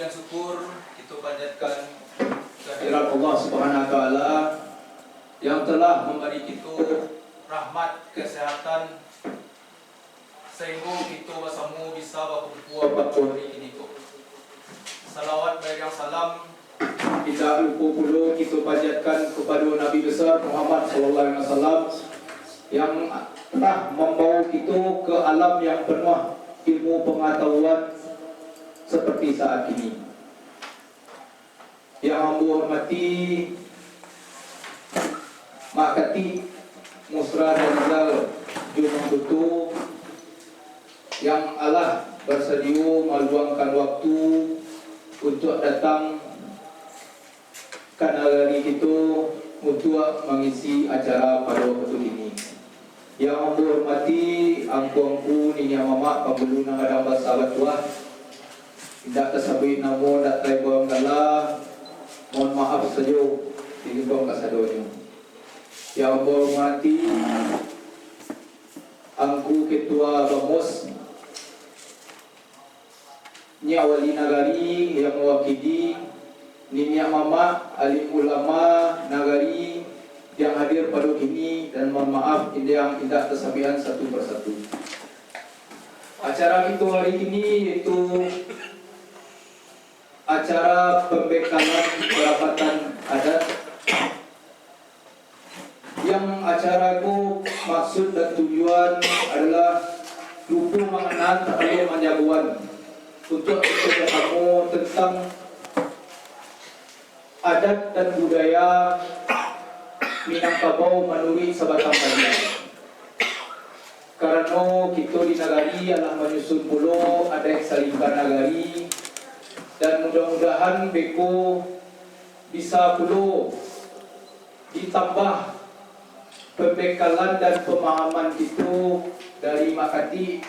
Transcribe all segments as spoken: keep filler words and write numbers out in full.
Syukur kito panjatkan kehadirat Allah Subhanahu wa Taala yang telah mambari kito rahmat kesehatan, sahinggo kito basamo bisa bakumpua pado hari kiniko. Salawat bariang salam indak lupo pulo kito panjatkan kepada Nabi Besar Muhammad sallallahu alaihi wasallam yang telah mambawa kito ke alam yang penuh ilmu pengetahuan seperti saat ini. Yang ambo hormati Mak Katik, Musra Zarizal, jo Mak Tutu, yang alah basadio maluangkan waktu untuak datang ka nagari kito untuak mangisi acara pado wakatu kini. Yang ambo hormati angku-angku, niniak mamak, pangulu nan gadang basa batuah, indak tasabuik namo, indak taimbau gala, mohon maaf sajo di lingkuang kasadonyo. Yang ambo hormati angku ketua Bamus, Nyiak Wali Nagari yang mawakili, niniak mamak, alim ulama nagari yang hadir pado kini, dan mohon maaf yang indak tasabuik satu persatu. Acara kito hari kini yaitu acara pambekalan parapatan adat. Yang acara ko maksud dan tujuan adalah lupo manganal takalok manjagoan untuak kito basamo tantang adat dan budaya Minangkabau manuruik Sabatang Panjang. Karano kito di nagari alah manyusun pulo adaik salingka nagari, dan mudah-mudahan beko bisa pulo ditambah pambekalan dan pamahaman kito dari Mak Katik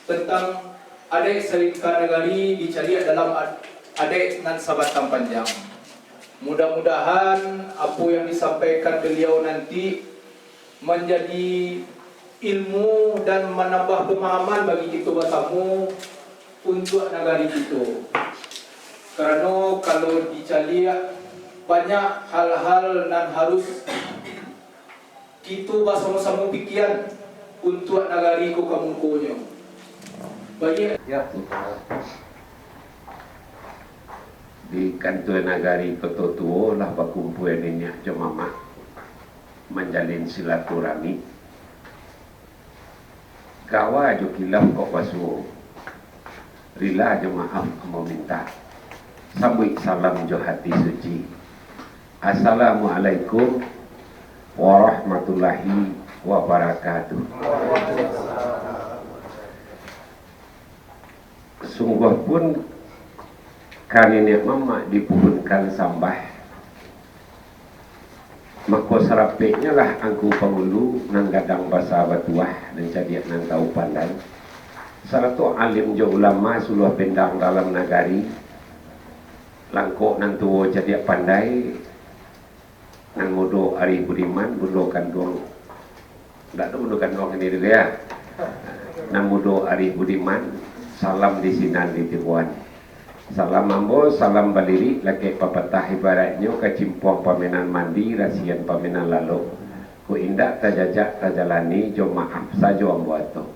tantang adaik salingka nagari dicaliak dalam ad-, adaik nan sabatang panjang. Mudah-mudahan apo yang disampaikan baliau nanti manjadi ilmu dan manambah pamahaman bagi kito basamo untuak nagari kito. Karano kalau dicaliak, banyak hal-hal nan harus kito basamo-samo pikian untuak nagari ko ka mukonyo. Baiak. Ya. Di kantua nagari Koto Tuo lah bakumpua niniak jo mamak manjalin silaturahmi. Gawa jo kilaf kok basuo, rila jo maaf ambo mintak. Sambuik salam jo hati suci. Assalamualaikum warahmatullahi wabarakatuh. Sungguahpun, ka niniak mamak dipuhunkan sambah, mako sarapeknyolah angku pangulu nan gadang basa batuah, nan cadiak nan tahu pandai, sarato alim jo ulama suluah bendang dalam nagari, langkok nan tuo cadiak pandai, nan mudo arih budiman, bundo kanduang. Ndak ado bundo kanduang ini dulu, ya. Nan mudo arih budiman, salam di sinan di tibuan. Salam ambo, salam balirik, lakek papatah ibaratnyo, kacimpuang pamenan mandi, rasian pamenan lalok. Kok indak tajajak tajalani, jo maaf sajo ambo ato.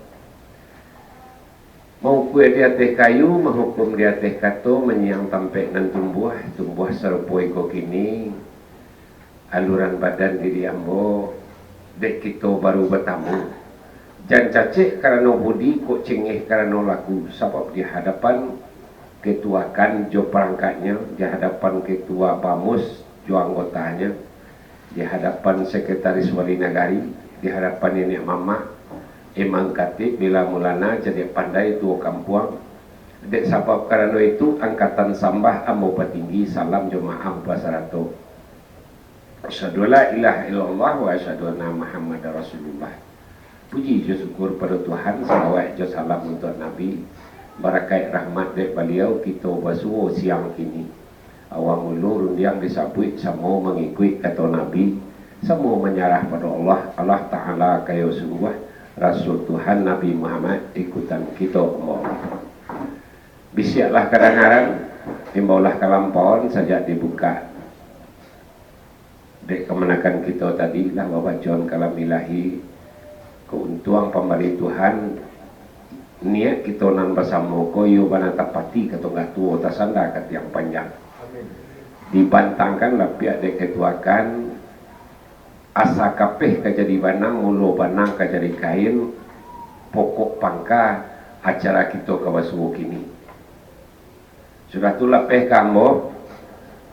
Maukua di ateh kayu, mahukum di ateh kato, manyiang tampek nan tumbuah, tumbuah sarupo iko kini, aluran badan diri ambo, dek kito baru batamu. Jan cacek karano budi, kok cengeh karano laku, sabab di hadapan ketua kan jo parangkatnyo, di hadapan ketua bamus jo anggotanyo, di hadapan sekretaris wali nagari, di hadapan niniak mamak, imam katib, bila mulana, cadiak pandai, tuo kampuang. Dek sabab karano itu, angkatan sambah ambo patinggi, salam jo maaf basarato. Asyhadu an la ilaha illallah wa asyhadu anna Muhammadar Rasulullah. Puji jo syukur pado Tuhan, salawat jo salam untuak Nabi, barakaik rahmat dek Baliau kito basuo siang kini. Awak mulo rundiang disabuik samo mangikuik kato Nabi, samo manyarah pado Allah, Allah Ta'ala kayo sungguah, Rasul Tuhan Nabi Muhammad ikutan kito, Allahu Akbar. Bisiaklah kadangaran, Imbaulah kalampauan sajak dibukak dek kamanakan kito tadi lah babacoan kalam Ilahi, kauntuang pambari Tuhan, niat kito nan basamo ko iyo bana tapati ka tonggak tuo, tasanda ka tiang panjang. Dibantangkan lapiak dek katuakan, asa kapeh ka jadi banang, mulo banang ka jadi kain, pokok pangka acara kito ka basuo kini. Sudah tu lapeh ka ambo,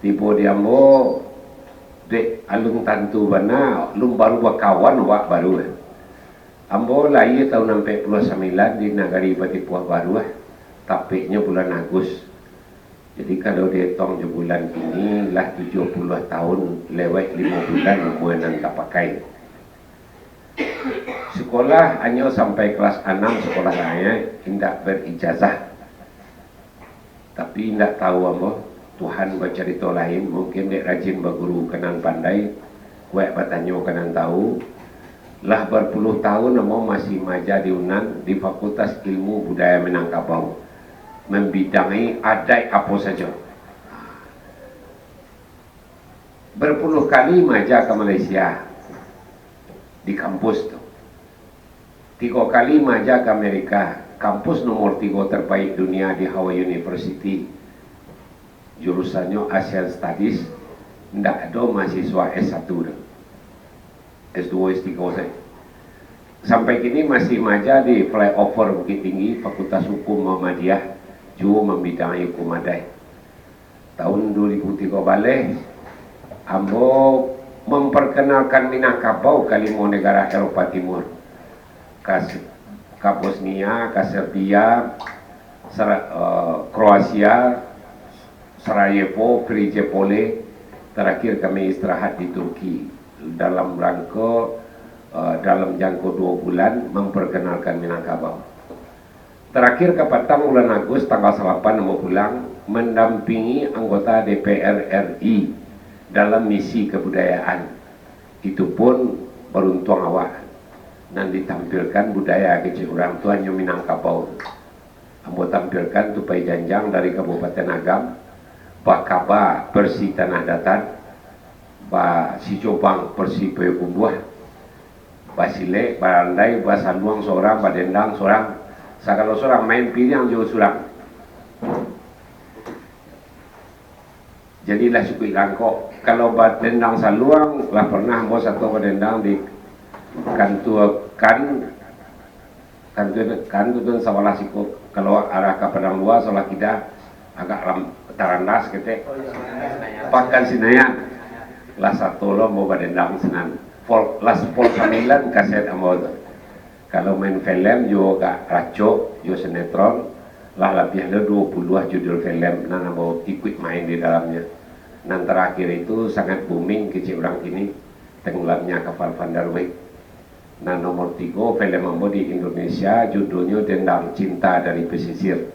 tibo di ambo, dek alun tantu bana, alun baru bakawan awak baru. Ambo lahia tahun ampek puluah sambilan di nagari Batipuah Baruah, tapeknyo bulan Agus. Jadi kalau dietong jo bulan kini, lah tujuah puluah tahun lewat limo bulan umua nan tapakai. Sikolah hanyo sampai kelas anam, sikolah rakyat, indak berijazah. Tapi indak tahu ambo, Tuhan bacarito lain, mungkin dek rajin baguru ka nan pandai, kuaik batanyo ka nan tahu. Lah barpuluah tahun ambo masih maaja di Unan, di Fakultas Ilmu Budaya Minangkabau, mambidangi adaik apo sajo. Barpuluah kali maaja ka Malaysia, di kampus tu. Tigo kali maaja ka Amerika, kampus nomor tigo terbaik dunia di Howard University. Jurusannyo Asian Studies, ndak ado mahasiswa S satu tu. S dua, S tiga sajo. Sampai kini masih maaja di Flyover Bukittinggi, Fakultas Hukum Muhammadiyah, juo mambidangi hukum adaik. Tahun dua ribu tigo baleh, ambo mamparkenalkan Minangkabau ka limo nagara Eropa Timur, ka, ka Bosnia, ka Serbia, Sera-, eh, Kroasia, Sarajevo, Prijepole, tarakhir kami istirahat di Turki dalam rangko, eh, dalam jangko duo bulan mamparkenalkan Minangkabau. Tarakhir kapatang bulan Agus, tanggal salapan ambo pulang, mandampingi anggota D P R R I dalam misi kabudayaan. Itu pun baruntuang awak, nan ditampilkan budaya kecek urang tu hanyo Minangkabau. Ambo tampilkan tupai janjang dari Kabupaten Agam, bakaba Persi Tanah Datar, basijobang Persi Payakumbuah, basilek, barandai, basaluang surang, badendang surang, sagalo surang, main piriang juo surang. Jadi lah cukuik langkok. Kalau badendang saluang, lah pernah ambo sato badendang di kantua KAN, kantua KAN tu kan sabalah siko, kalau arah ka Padang Lua, sabalah kida, agak ram-, tarandah saketek. Pakan Sinayan. Lah sato lo ambo badendang sinan. Pol-, lah pol sambilan kaset ambo tu. Kalau main filem juo agak racok, juo sinetron, lah labiah lo duo puluah judul filem nan ambo ikuik main di dalamnyo. Nan tarakhir itu sangat booming kecek urang kini, Tenggelamnya Kapal Van der Wijck. Nan nomor tigo filem ambo di Indonesia, judulnyo Dendang Cinta dari Pesisir.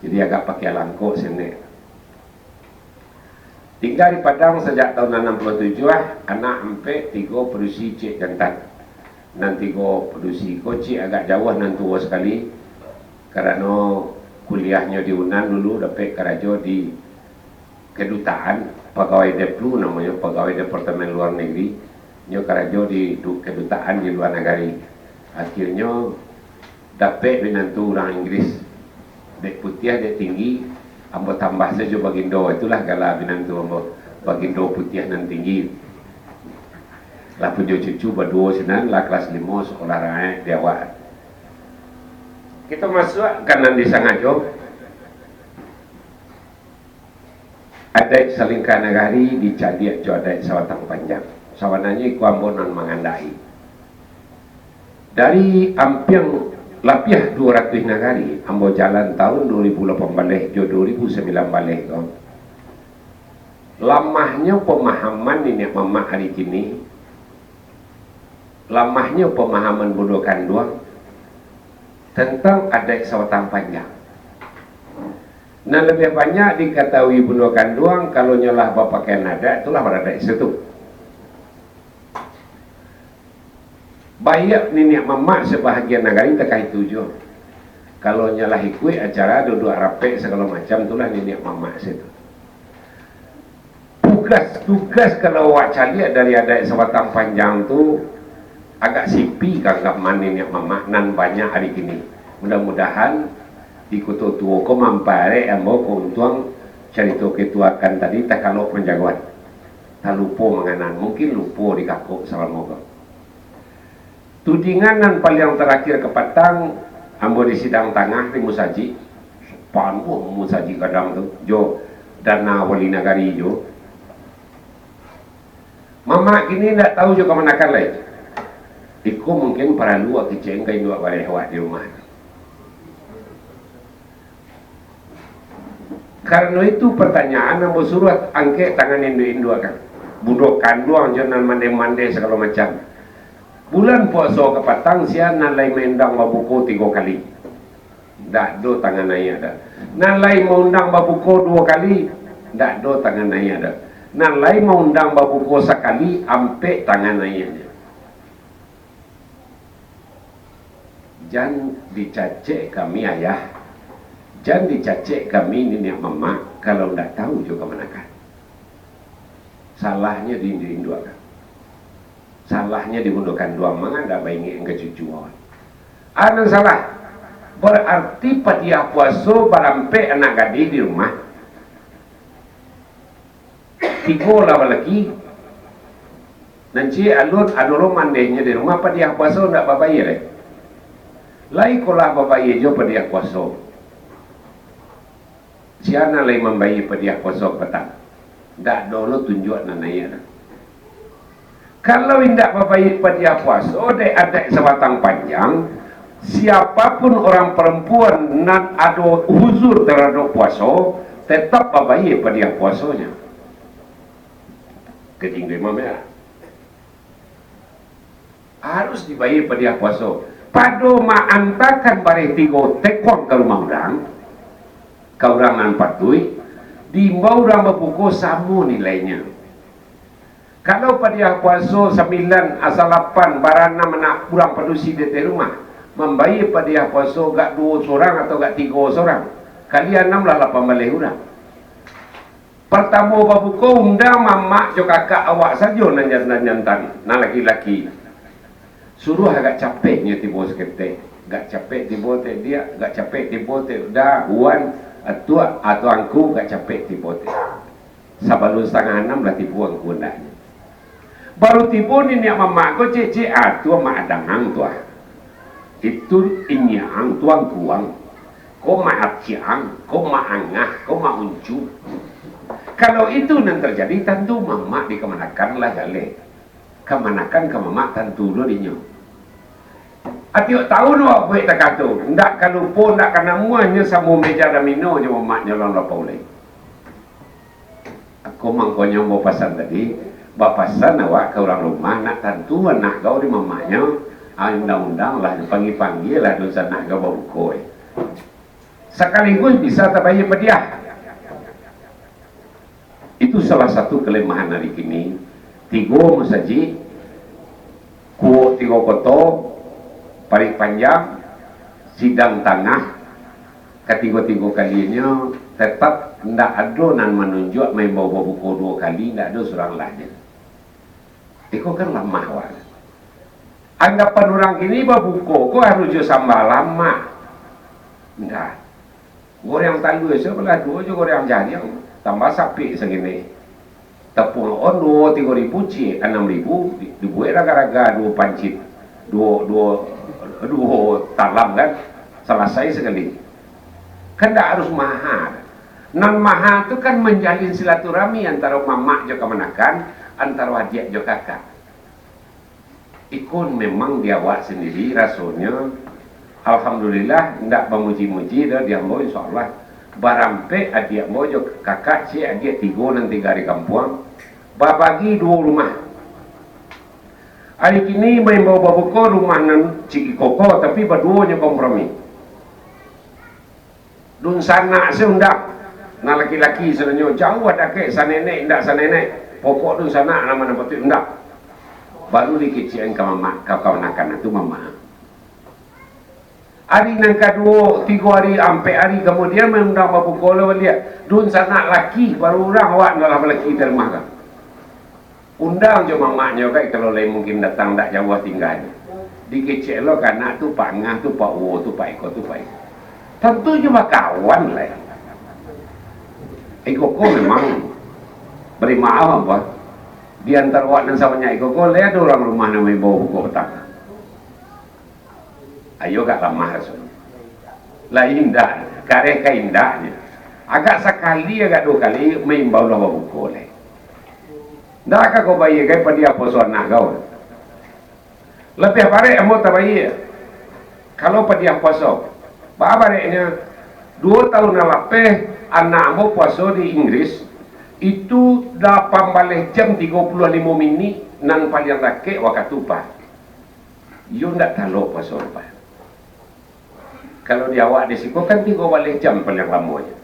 Jadi agak pakai langkok sinan. Tingga di Padang sajak tahun anam puluah tujuah, anak ampek, tigo padusi ciek jantan. Nan tigo padusi ko ciek agak jauah nan tuo sakali, karano kuliahnyo di Unan dulu, dapek karajo di kedutaan, pagawai Deplu namonyo, pagawai Departemen Luar Negeri, nyo karajo di du-, kedutaan di lua nagari. Akhirnyo, dapek minantu urang Inggris. Dek putiah, dek tinggi, ambo tambah sajo Bagindo, itulah gala minantu ambo, Bagindo Putiah Nan Tinggi. Lah punyo cucu baduo sinan, lah kelas limo, sekolah raek di awak. Kito masuak ka nan disangajo. Adaik salingka nagari dicaliak jo adaik sabatang panjang. Sabananyo iko ambo nan mangandaki. Dari ampiang labiah duo ratuih nagari, ambo jalan tahun duo ribu lapan baleh jo duo ribu sambilan baleh ko. Lamahnyo pamahaman niniak mamak ari kini, lamahnyo pamahaman bundo kanduang tantang adaik sabatang panjang. Nan labiah banyak dikatahui bundo kanduang, kalau nyo lah bapakaian adaik, tu lah baradaik satu. Baiak niniak mamak sabahagian nagari takah itu juo. Kalau nyo lah ikuik acara duduak rapek sagalo macam, tu lah niniak mamak situ. Tugas-tugas kalau awak caliak dari adaik sabatang panjang tu, agak sipi ka anggapan niniak mamak nan banyak ari kini. Mudah-mudahan di Kuto Tuo ko mamparek ambo ka untuang carito katuakan tadi takalok manjagoan. Talupo manganan, mungkin lupo di kakok salamo ko. Tudingan nan paliang tarakhir kapatang, ambo di sidang tangah di musajik. Panuah musajik gadang tu, jo dana wali nagari jo. Mamak kini ndak tahu jo kamanakan lai. Iko mungkin paralu awak kicek ka induak bareh awak di rumah. Karano itu partanyaan ambo suruah angkek tangan induak-induak kan. Budo kanduang jo nan mandeh-mandeh sagalo macam. Bulan puaso kapatang sia nan lai maundang babuko tigo kali? Ndak ado tangan naiak doh. Nan lai maundang babuko duo kali? Ndak ado tangan naiak doh. Nan lai maundang babuko sakali, ampek tangan naiaknyo. Jan dicacek kami ayah, jan dicacek kami niniak mamak, kalau ndak tahu jo kamanakan. Salahnyo di induak-induak kan. Salahnyo di bundo kanduang, manga ndak baingek ka cucu awak. Anu salah. Bararti padiah puaso barampek anak gadih di rumah. Tigo lah balaki. Nan ciek alun, ado lo mandehnyo di rumah, padiah puaso ndak babayia lai. Lai ko lah babayia jo padiah puaso. Sia nan lai mambayia padiah puaso patang? Ndak ado lo tunjuak nan naiak doh. Kalau indak babayia padiah puaso, dek adaik sabatang panjang, siapapun orang parampuan nan ado uzur taradok puaso, tetap babayia padiah puasonyo. Kecing tu imam ya. Harus dibayia padiah puaso. Pado maantakan bareh tigo tekuang ka rumah urang, ka urang nan patuik, diimbau urang babuko samo nilainyo. Kalau padiah puaso sambilan, asa lapan, baranam anak urang padusi di ateh rumah, mambayia padiah puaso gak duo surang atau gak tigo surang, kali anam lah lapan baleh urang. Partamo babuko, undang mamak jo kakak awak sajo nan jan-, nan jantan, nan laki-laki. Suruah agak capeknyo tibo saketek. Agak capek tibo tek diak, agak capek tibo tek da, wan, atuak, atau angku, agak capek tibo tek. Sabalun satangah anam lah tibo angku andaknyo. Baru tibo niniak mamak ko, cek-cek, ah, tu amak adangang tu ah. Itu inyiak ang, tu angku ang. Ko mak aciak ang, ko mak angah, ko mak uncu. Kalau itu nan terjadi, tantu mamak di kamanakan lah galeh. Kamanakan ka mamak tantu lo dinyo. Atiok taun awak buek takah tu, ndak ka lupo, ndak ka namuah nyo samo meja domino jo mamaknyo lawan lapau lai. Ako mangkonyo ambo pasan tadi, bapasan awak ka urang rumah, nak tantu anak kau di mamaknyo, ah, undang-undang lah, panggia-panggia lah dunsanak kau babuko, eh. Sakaligus bisa tabayia padiah. Itu salah satu kalemahan ari kini. Tigo masajik, Kuok Tigo Koto, Parik Panjang, Sidang Tangah, katigo-tigo kalinyo tetap ndak ado nan manunjuak maimbau babuko duo kali, ndak ado surang lah je. Iko kan lamah wak. Anggapan urang kini babuko ko harus jo samba lamak. Ndak. Goreang talua sabalah duo jo goreang jariang, tambah sapik sagini. Tapuang on duo tigo ribu, ciek anam ribu, di-, dibuek raga-raga duo pancit, duo, duo, duo talam kan, salasai sakali. Kan ndak harus maha. Nan maha tu kan manjalin silaturahmi antaro mamak jo kamanakan, antaro adiak jo kakak. Iko memang di awak sandiri rasonyo, alhamdulillah, indak bamuji-muji doh di ambo, insyaallah. Barampek adiak ambo jo kakak, ciek adiak tigo nan tingga di kampuang, babagi duo rumah. Ari kini maimbau babuko rumah nan ciek iko ko, tapi baduo nyo kompromi. Dunsanak se undang. Nan laki-laki sadonyo, jauah dakek, sanenek indak sanenek, pokok dunsanak nan ma nan patuik undang. Baru dikecekan ka mamak, ka kamanakan tu mamak. Ari nan kaduo, tigo ari, ampek ari kamudian, maundang babuko lo baliak. Dunsanak laki, baru urang awak nan lah balaki di rumah ka. Undang jo mamaknyo, kai, kalau lai mungkin datang, dak jauah tingganyo. Dikecek lo ka anak tu, Pak Ngah tu, Pak Uwo tu, Pak Iko tu, Pak Iko. Tantu jo bakawan lai. Iko ko memang, bari maaf, apo, di antaro awak nan sabanyak iko ko, lai ado urang rumah nan maimbau buko patang? Ayo, agak lamah rasonyo. Lai indak, kareh ka indaknyo. Agak sakali, agak duo kali, maimbau lah babuko lai. Ndak ka kau bayia kai padiah puaso anak kau? Labiah barek ambo tabayia, kalau padiah puaso. Baa bareknyo, duo taun nan lapeh, anak ambo puaso di Inggris, itu dalapan baleh jam tigo puluah limo minik, nan paliang dakek wakatu, Pak. Iyo ndak talok puaso, Pak. Kalau di awak di siko kan tigo baleh jam paliang lamonyo.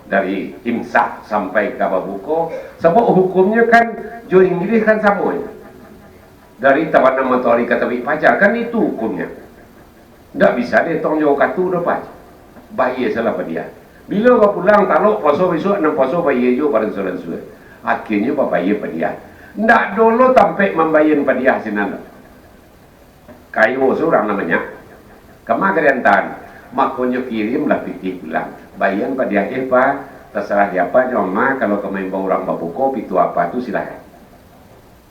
Dari imsak sampai ka babuko, sabab hukumnyo kan jo Inggris kan samonyo. Dari tabanam matoari ka tabik pajar, kan itu hukumnyo. Ndak bisa dietong jo wakatu doh, Pak. Bayia salah padiah. Bilo bapulang, talok puaso bisuak, nan puaso bayia juo baransua-ransua. Akhianyo babayia padiah. Ndak dolo tampek mambayian padiah sinan doh. Kayo surang namonyo. Kama ka diantaan, makonyo kirimlah pitih pulang. Bayian padiah, eh, Pa, tasarah di apa nyo, Ma, kalau ka maimbau urang babuko, pitu apa tu, silakan.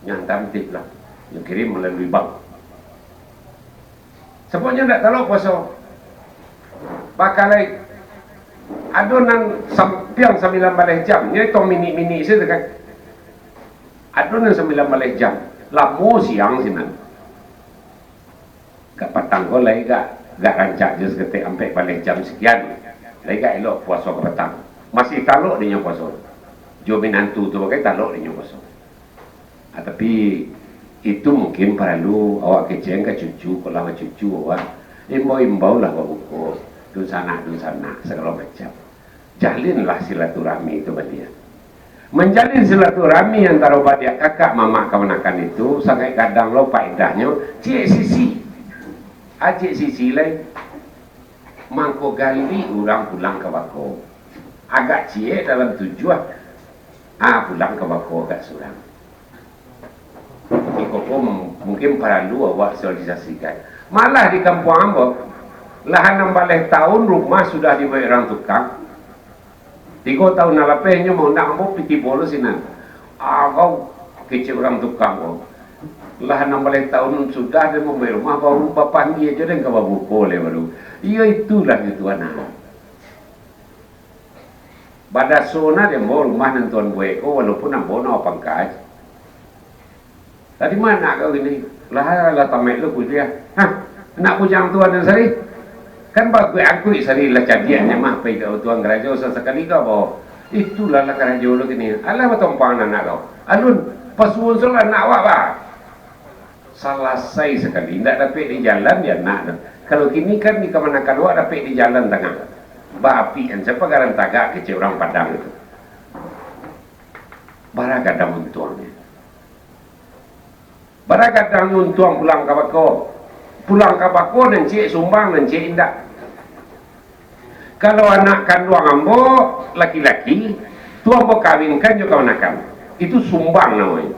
Nyo anta pitih pulang. Nyo kirim malalui bank. Sababnyo ndak talok puaso. Bakalai, ado nan sampiang sambilan baleh jam, nyo itong minik-minik sajo kan. Ado nan sambilan baleh jam, lamo siang sinan. Gak patang ko lai gak, gak rancak jo saketek, ampek baleh jam sakian. Lai gak elok puaso ka patang. Masih talok dinyo puaso. Jo minantu tu bagai talok dinyo puaso. Ah, tapi itu mungkin paralu awak kecek ka cucu, kok lah bacucu awak. Imbau-imbaulah babuko, dunsanak-dunsanak, sagalo macam. Jalinlah silaturahmi tu baliak. Manjalin silaturahmi antaro badiak kakak mamak kamanakan itu, sangaik gadang lo paedahnyo, ciek sisi. Ah, ciek sisi lai. Mangko gali urang pulang ka bako. Agak ciek dalam tujuah, ah, pulang ka bako agak surang. Iko ko mungkin paralu awak sosialisasikan. Malah di kampuang ambo, lah anam baleh taun rumah sudah dibuek urang tukang. Tigo taun nan lapeh nyo maundang ambo pitih pulo sinan. Agau kecek urang tukang ko. Lah anam baleh taun sudah den mambuek rumah, baru bapanggia jo den ka babuko lai baru. Iyo itulah gitu, anak. Badaso nah di ambo rumah nan tuan buek ko, walaupun ambo nan bapangka. Tadi ma anak kau kini? Lah, lah tamaik lo kuliah. Hah, anak bujang tuan nan sari? Kan bakuik-akuik sari lah cadiaknyo mah, pai ka tuan karajo sasakali ka bao. Itulah lah karajo lo kini. Alah batompang anak kau. Alun, pasuon solah anak awak, bah. Salasai sakali, indak dapek di jalan di anak tu. Kalau kini kan di kamanakan awak dapek di jalan tangah. Baapian, sia pagaran tagak kecek urang Padang tu. Bara gadang untuangnyo. Bara gadang untuang pulang ka bako. Pulang ka bako nan ciek sumbang, nan ciek indak. Kalau anak kanduang ambo, laki-laki, tu ambo kawinkan jo kamanakan. Itu sumbang namonyo.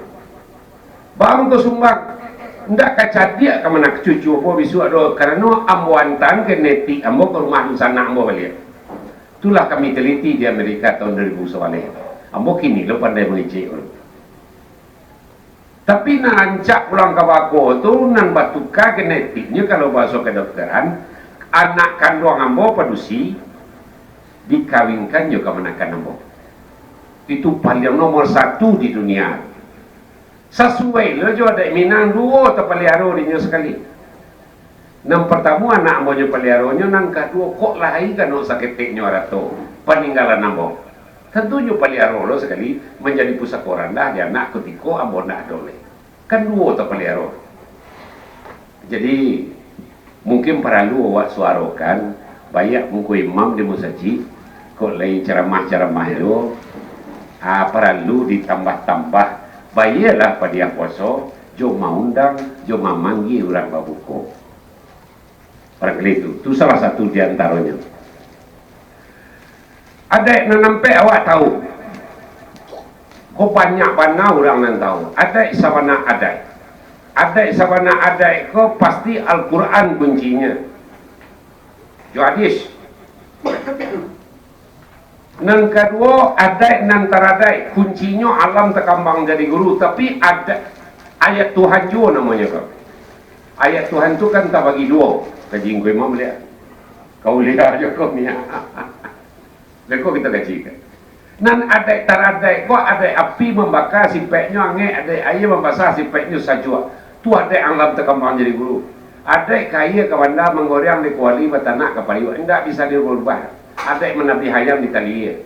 Baa mangko sumbang? Ndak ka cadiak kamanakan cucu ambo bisuak doh, karano ambo antaan genetik ambo ka rumah dunsanak ambo baliak. Itulah kami teliti di Amerika tahun dua ribu sabaleh. Ambo kini lo pandai mangecek urang. Tapi nan rancak pulang ka bako tu, nan batuka genetiknyo, kalau bahaso kedokteran, anak kanduang ambo padusi dikawinkan jo kamanakan ambo. Itu paliang nomor satu di dunia. Sasuai lo jo adaik Minang, duo tapaliaro dinyo sakali. Nan partamo anak ambo nyo paliaronyo, nan kaduo kok lai kanok saketeknyo arato paninggalan ambo. Tantunyo paliaro lo sakali manjadi pusako randah di anak kutiko ambo ndak ado lai. Kan duo tapaliaro. Jadi, mungkin paralu awak suarokan, baiak muko imam di musajik, kok lai caramah-caramah juo, ah, paralu ditambah-tambah, baialah padiah puaso, jo maundang, jo mamanggia urang babuko. Barangkali itu, itu salah satu di antaronyo. Adaik nan ampek awak tahu. Ko banyak bana urang nan tahu. Adaik sabana adaik. Adaik sabana adaik ko pasti Al-Quran kuncinyo. Jo hadis. Nan kaduo, adaik nan taradaik, kuncinyo alam takambang jadi guru, tapi ada ayat Tuhan juo namonyo ko. Ayat Tuhan tu kan tabagi duo, kaji ngko imam liak. Kau liak ajo ko miak. Beko kita kaji kan. Nan adaik taradaik ko, adaik api mambaka sipeknyo angek, adaik aia mambasah sipeknyo sajuak. Tu adaik alam takambang jadi guru. Adaik ka aia ka banda manggoreang di kuali batanak ka pariuak, indak bisa dirubah. Adaik manabi hayam di talie.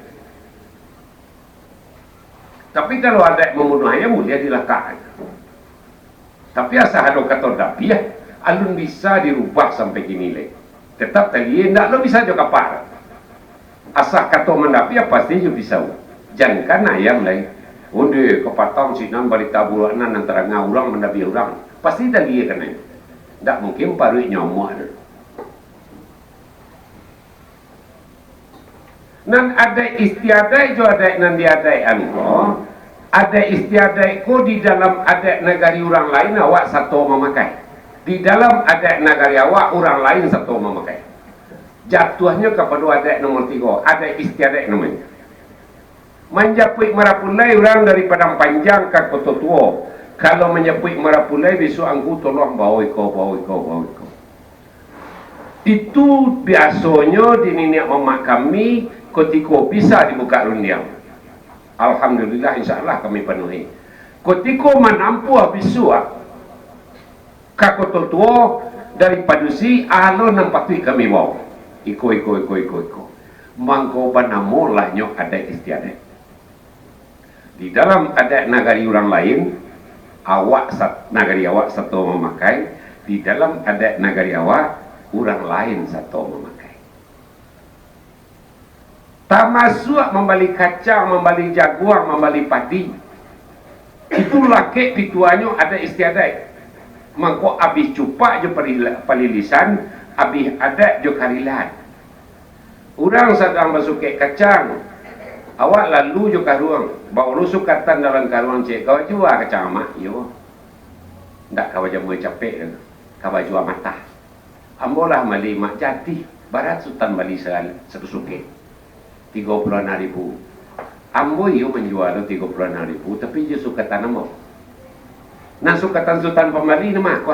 Tapi kalau adaik mambunuah ayam, buliah dilakak. Tapi asa ado kato dabiah, alun bisa dirubah sampai kini lai. Tetap talie, indak lo bisa jo kapar. Asa kato mandabiah, pasti jo pisau. Jankan ayam lai. Onde kapatang sinan barita buruak nan, nan taranga urang mandabiah urang. Pasti talie kanai. Indak mungkin paruik nyo amuak tu. Nan adaik istiadaik jo adaik nan diadaikan ko, adaik istiadaik ko di dalam adaik nagari urang lain awak sato mamakai. Di dalam adaik nagari awak, urang lain sato mamakai. Jatuahnyo kapado adaik nomor tigo, adaik istiadaik namonyo. Manjapuik marapulai urang dari Padang Panjang ka Koto Tuo. Kalau manjapuik marapulai, bisuak angku tolong bao iko, bao iko, bao iko. Itu biasonyo di niniak mamak kami, kotiko bisa dibukak rundiang. Alhamdulillah, insya Allah kami panuhi. Kotiko manampuah bisuak ka Koto Tuo dari padusi, alo nan patuik kami bao. Iko, iko, iko, iko, iko. Mangko banamo lahnyo adaik istiadaik. Di dalam adaik nagari urang lain, awak sat-, nagari awak sato mamakai, di dalam adaik nagari awak, urang lain sato mamakai. Tamasuak mambali kacang, mambali jaguang, mambali padi. Itu lakek pituahnyo adaik istiadaik. Mangko abih cupak jo palila-, palilisan, abih adaik jo karilaan. Urang sadang basukek kacang, awak lalu jo karuang, baulu sukatan dalam karuang, cek, "Ka jua kacang amak?" "Iyo." "Ndak ka bajamua capek doh, ka bajua matah." "Ambo lah mali, Mak." "Jadi, bara Sutan bali sa-, satu sukek?" "Tigo puluah anam ribu." "Ambo iyo manjua tu tigo puluah anam ribu, tapi jo sukatan ambo." Nan sukatan Sutan pambali nan ma ko?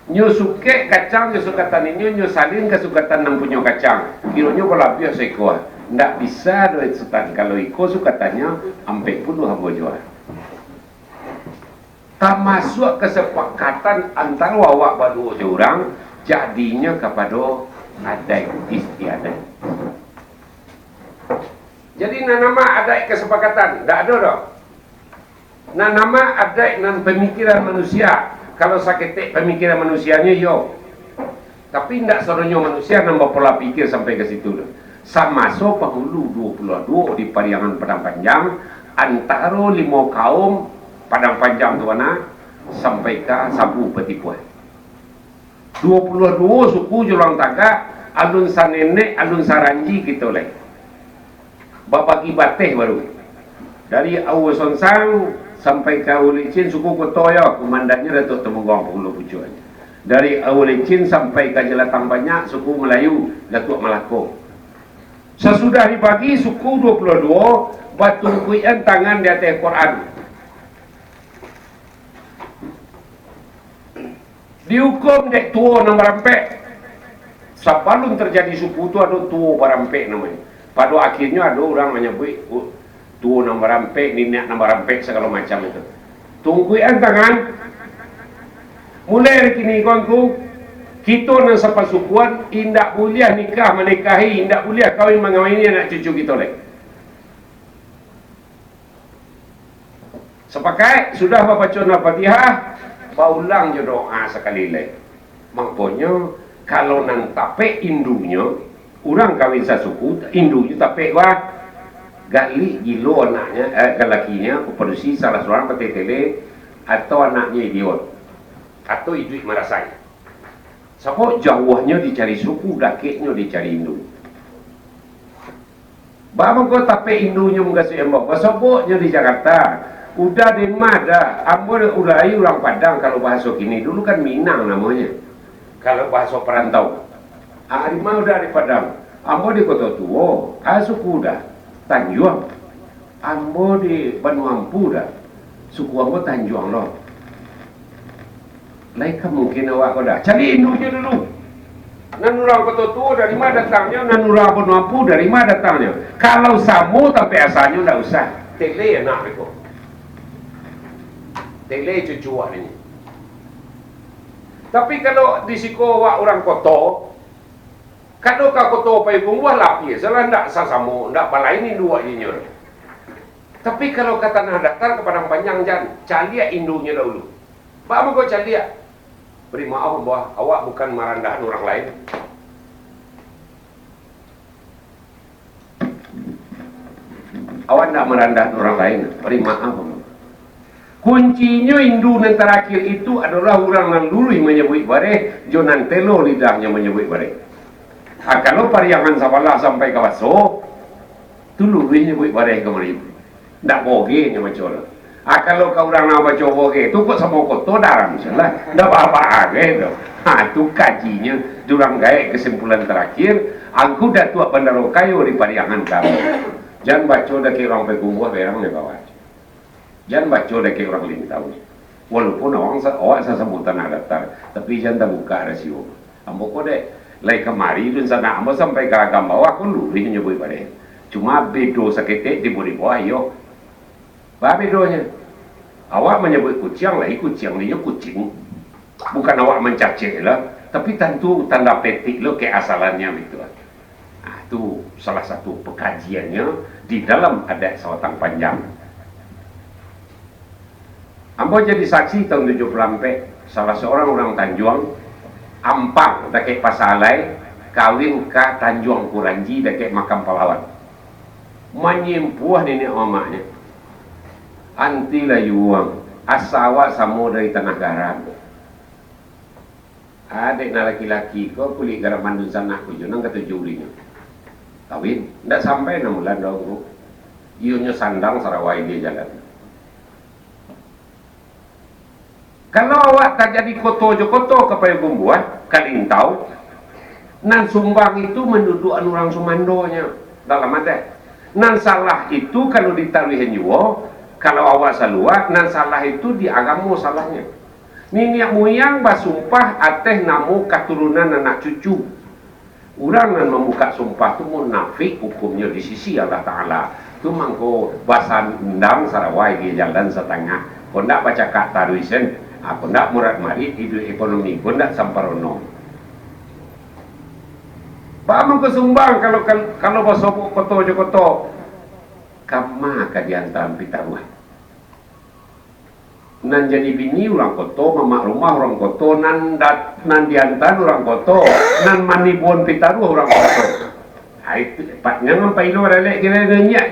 Nyo sukek kacang jo sukatan inyo, nyo salin ka sukatan nan punyo kacang. Kironyo balabiah saiko. Ndak bisa doh Sutan, kalau iko sukatannyo, ampek puluah ambo jua. Tamasuak kasapakatan antaro awak baduo jo urang, jadinyo kapado adaik istiadaik. Jadi, nan nama adaik kasapakatan, ndak ado doh. Nan nama adaik nan pamikiran manusia, kalau saketek pamikiran manusianyo, iyo. Tapi indak sadonyo manusia nan bapola pikir sampai ka situ doh. Samaso pangulu duo puluah duo di Pariangan Padang Panjang, antaro limo kaum Padang Panjang tu bana, sampai ka Sabu Patipuah. Duo puluah duo suku jo urang tagak, alun sanenek, alun saranji kito lai. Babagi bateh baru. Dari Aua Sonsang sampai ka Aua Licin, suku Koto yo, kumandannyo Datuak Tumungguang Pangulu Pucuak. Dari Aua Licin sampai ka Jalatang Banyak, suku Malayu, Datuak Malako. Sasudah dibagi, suku duo puluah duo batungkuikan tangan di ateh Quran. Diukum dek tuo nan barampek. Sabalun tarjadi suku tu, ado tuo barampek namonyo. Pado akhirnyo ado urang manyabuik, "Oh, tuo nan barampek, niniak nan barampek," sagalo macam itu. Tungkuikan tangan. Mulai dari kini ko, Angku, kito nan sapasukuan indak buliah nikah manikahi, indak buliah kawin mangawini anak cucu kito lai. Sapakaik, sudah babaco Al-Fatihah, baulang jo doa sakali lai. Mangkonyo, kalau nan tapek indunyo, urang kawin sasuku, indunyo tapek wah, galik gilo anaknyo, eh, lalakinyo, padusi salah surang pateh tele, atau anaknyo idiot, atau iduik marasai. Sabab jauahnyo dicari suku, dakeknyo dicari indu. Baa mangko tapek indunyo mukasuik ambo? Basoboknyo di Jakarta. Uda di ma da? Ambo uda lai urang Padang, kalau bahaso kini. Dulu kan Minang namonyo, kalau bahaso parantau. Ah, di ma uda? Di Padang. Ambo di Koto Tuo. Ah, suku uda? Tanjuang. Ambo di Banua Ampu da. Suku ambo Tanjuang lo. Lai ka mungkin awak ko da? Cari indunyo dulu. Nan urang Koto Tuo dari ma datangnyo? Nan urang Banua Ampu dari ma datangnyo? Kalau samo tampek asalnyo, ndak usah. Tele anak beko. Tele cucu awak ni. Tapi kalau di siko awak urang koto, kalau ka Koto Payakumbuah, lapeh salah, ndak sasamo, ndak balain indu awak jo inyo. Tapi kalau ka Tanah Datar, ka Padang Panjang, jan, caliak indunyo dahulu. Baa mangko caliak? Bari maaf, Mbah, awak bukan marandahan urang lain. Awak ndak marandahan urang lain, bari maaf, Mbah. Kuncinyo indu nan tarakhir itu adolah urang nan luruih manyabuik bareh, jo nan telo lidahnyo manyabuik bareh. Ah, kalau pariangan sabalah sampai ka baso, tu luruih nyabuik bareh kamari. Ndak boge nyo baco tu. Ah, kalau ka urang nan baco boge tu, kok samo koto daram salah. Ndak baa-baa gai tu. Ha, tu kajinyo, di urang gaek kesimpulan tarakhir, Angku Datuak Bandaro Kayo di Pariangan kami. Jan baco dakek urang Payakumbuah, berang dek awak. Jan baco dakek urang Lintau. Walaupun awak sa-, awak sasamo Tanah Datar, tapi jan tabukak rasio. Ambo ko dek, lai kamari dunsanak ambo sampai ka Agam Bawah, ko luruih nyabuik bareh. Cuma bedo saketek tibo di bawah, iyo. Baa bedonyo? Awak manyabuik kuciang, lai kuciang, inyo kucing. Bukan awak mancacek lah, tapi tantu tanda petik lo keasalannyo gitu. Nah, tu salah satu pakajiannyo di dalam adat Sabatang Panjang. Ambo jadi saksi tahun tujuah puluah ampek, salah saurang urang Tanjuang, Ampang, dakek Pasa Alai, kawin ka Tanjuang Kuranji, dakek Makam Pahlawan. Manyimpuah niniak mamaknyo. Antilah yuang, asa awak samo dari tanah garam. Adek nan laki-laki ko, kulik garaman dunsanak ko jo nan katuju ulinyo. Kawin, ndak sampai anam bulan doh, Ngku. Iyonyo sandang sarawai di jalan. Kalau awak tajadi koto jo koto ka Payakumbuah, ka Lintau, nan sumbang itu manduduakan urang sumandonyo dalam adat. Nan salah itu kalau ditaruihan juo, kalau awak salua, nan salah itu di agamo salahnyo. Niniak muyang basumpah ateh namo katurunan anak cucu. Urang nan mambukak sumpah tu munafik hukumnyo di sisi Allah Ta'ala. Tu mangko basandang sarawai di jalan satangah. Kok ndak bacakak taruih sen, ha, kok ndak murat marit, iduik ekonomi kok ndak samparono. Baa mangko sumbang kalau, kalau, kalau basobok koto jo koto? Kama ka diantaan pitaruah. Nan jadi bini urang koto, mamak rumah urang koto, nan dat-, nan diantaan urang koto, nan manibuan pitaruah urang koto. Ai, tu, patnyo ngan pailo lalek kiro nyo nyiak.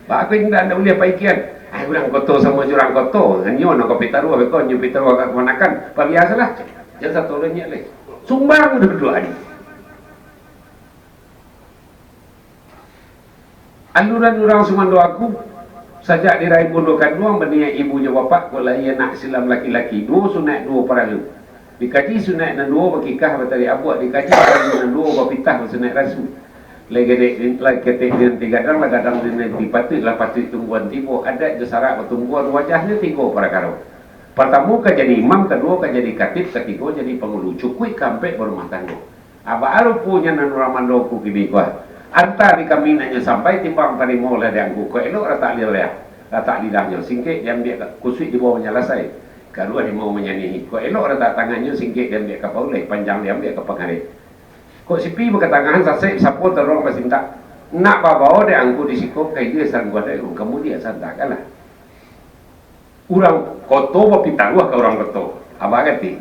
Baa ko indak, ndak buliah paikian. Ai, urang koto samo jo urang koto. Nyo nan ka pitaruah, beko nyo pitaruah ka kamanakan. Pabiasolah. Jan sato nyiak lai. Sumbang duduak ni. Aluran urang sumando aku, sajak diraih bundo kanduang, baniaik ibu jo bapak, kok lahia anak silam laki-laki, duo sunaik duo paralu. Dikaji sunaik nan duo bakikah batari abuak, dikaji paralu nan duo bapitah basunaik rasu. Lai gadek, lai ketek dinanti gadang, lah gadang dinanti patuik, lah patuik tungguan tibo, adat jo sarak batungguan, wajahnyo tigo parakaro. Partamo ka jadi imam, kaduo ka jadi katib, katigo jadi pangulu, cukuik ka ampek barumah tanggo. Baa ruponyo nan urang mando ko kini ko, ah. Anta di kami nak nyo sampai, timbang tarimo lah di angku. Kok elok ratak lidah, ratak lidahnyo, singkek diambiak ka kusuik di bawah manyalasai. Karuah di bawah manyanihi. Kok elok ratak tangannyo, singkek diambiak ka paulai, panjang diambiak ka pangarek. Kok sipi bakatangahan, sasek sapo taruang basintak. Nak babao dek angku di siko, ka ilia sarangkuah dek angku, kamudian santakanlah. Urang koto bapitaruah ka urang koto. Apo arati?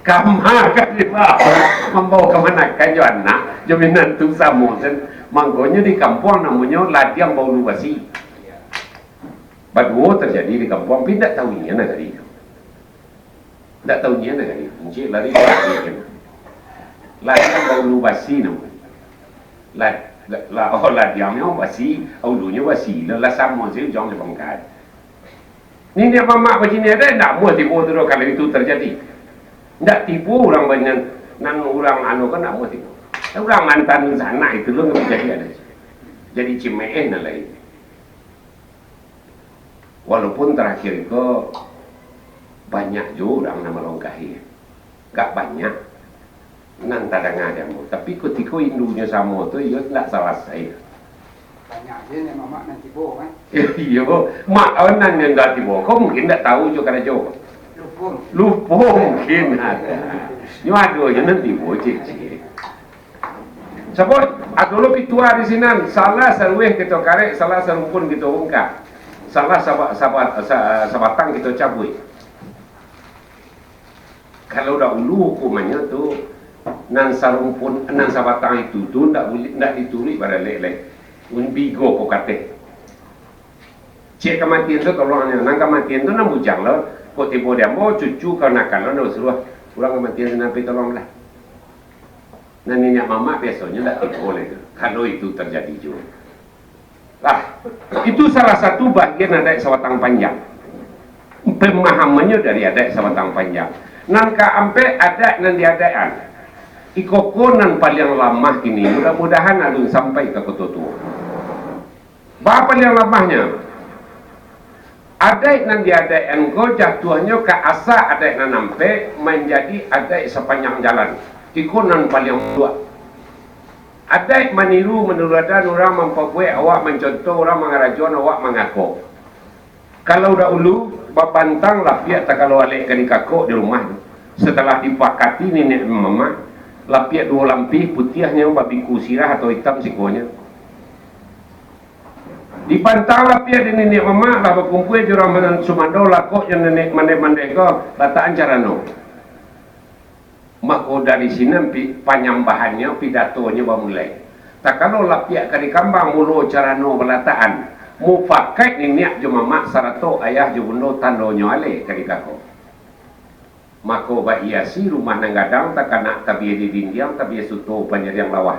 Kama ka dibawa. Mambao kamanakan jo anak, jo minantu samo sen. Mangkonyo di kampuang namonyo ladiang baulu basi. Baduo tajadi di kampuang, tapi indak tahu inyo nagari tu. Indak tahu inyo nagari tu. Encik lari, lari. Ladiang baulu basi namonyo. La, la, la, oh, ladiangnyo basi, ulunyo basi, lah, lah samo sajo ujuang jo pangka. Niniak mamak baciniak ado, ndak amuah tibo tu doh, kalau itu terjadi. Ndak tibo urang banyak, nan urang anu kan ndak amuah tibo. Urang nan tanu sanak itu lo ndak jadi ado. Jadi cimeeh nan lain. Walaupun tarakhir ko banyak juo urang nan malongkahi. Gak banyak nan tadanga di ambo. Tapi kutiko indunyo samo tu, iyo ndak salasai. Banyak je niniak mamak nan tibo, kan? Iyo, mak awan nan ndak tibo ko mungkin ndak tahu jo karajo. Lupo. Lupo mungkin ado. Nyo ado je nan tibo, cek-cek. Sabab ado lo pituah di sinan, salah sarueh kito karek, salah sarumpun kito bungkak, salah saba-, saba-, sa-, sabatang kito cabuik. Kalau dahulu hukumannyo tu, nan sarumpun, nan sabatang itu tu ndak buliah, ndak dituruik baralek lai. Bigo ko kateh. Ciek kamatian tu tolong nyo, nan kamatian tu nan bujang lo, kok tibo di ambo, cucu, kamanakan lo, ndak basuruah, urang kamatian sinan pai tolong lah. Nan niniak mamak biasonyo ndak tibo lai tu, kalau itu terjadi juo. Lah, itu salah satu bagian adaik sabatang panjang. Pemahamannyo dari adaik sabatang panjang. Nan kaampek, adaik nan diadaikan. Iko ko nan paliang lamah kini, mudah-mudahan alun sampai ka koto tuo. Baa paliang lamahnyo? Adaik nan diadaikan ko jatuahnyo ka asa adaik nan ampek, manjadi adaik sapanjang jalan. Iko nan paliang buruak. Adaik maniru manuladan urang mampabuek awak mancontoh, urang mangarajoan awak mangako. Kalau dahulu, babantang lapiak takalo alek ka dikakok di rumah tu. Satalah dipakati niniak mamak, lapiak duo lampih, putiahnyo babiku sirah atau itam sikonyo. Dibantang lapiak di niniak mamak, lah bakumpua jo urang sumando, lakok jo niniak mandeh-mandeh ko, latakan carano. Mako dari sinan pi-, panyambahannyo, pidatonyo bamulai. Takalo lapiak ka dikambang, mulo carano balatakan. Mufakaik niniak jo mamak sarato ayah jo bundo, tandonyo alek ka dikakok. Mako baiasi rumah nan gadang, takanak tabia di dindiang, tabia suto panyariang lawah.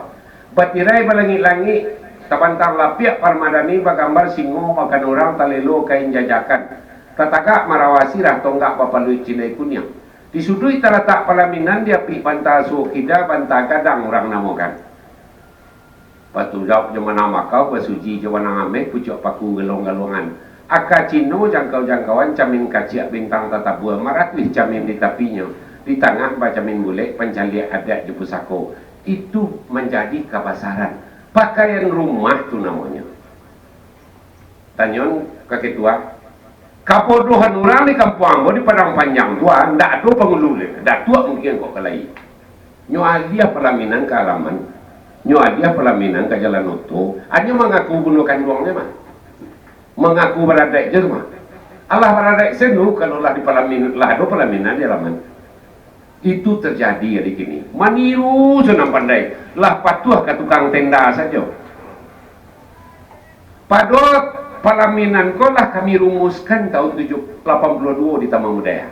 Batirai balangik-langik, tabantang lapiak parmadani, bagambar singo, bakan urang, talelo kain jajakan, tatagak marawa sirah, tonggak bapaluik cilai kuniang. Di suduik talatak palaminan, di apik banta suo kida, banta gadang urang namokan. Batulak jo manang makau, basuji jo manang ameh, pucuak paku galuang-galuangan. Aka Cino jangkau-jangkauan, camin kaciak bintang tatabua, maratuih camin di tapinyo, di tangah bacamin bulek, pancaliak adaik jo pusako. Itu manjadi kabasaran. Pakaian rumah tu namonyo. Tanyoan ka ketua, kabodohan urang di kampuang ambo di Padang Panjang tu, ah, ndak ado pangulu lai, datuak mungkin kok ka lai. Nyo aliah palaminan ka alaman, nyo aliah palaminan ka jalan oto, anyo mangaku bundo kanduang se mah. Mangaku baradaik je tu mah. Alah baradaik se nu kalau lah di palamin-, lah ado palaminan di alaman. Itu terjadi ari kini. Maniru se nan pandai, lah patuah ka tukang tenda sajo. Pado palaminan ko lah kami rumuskan tahun tujuh, lapan puluah duo di Taman Budaya.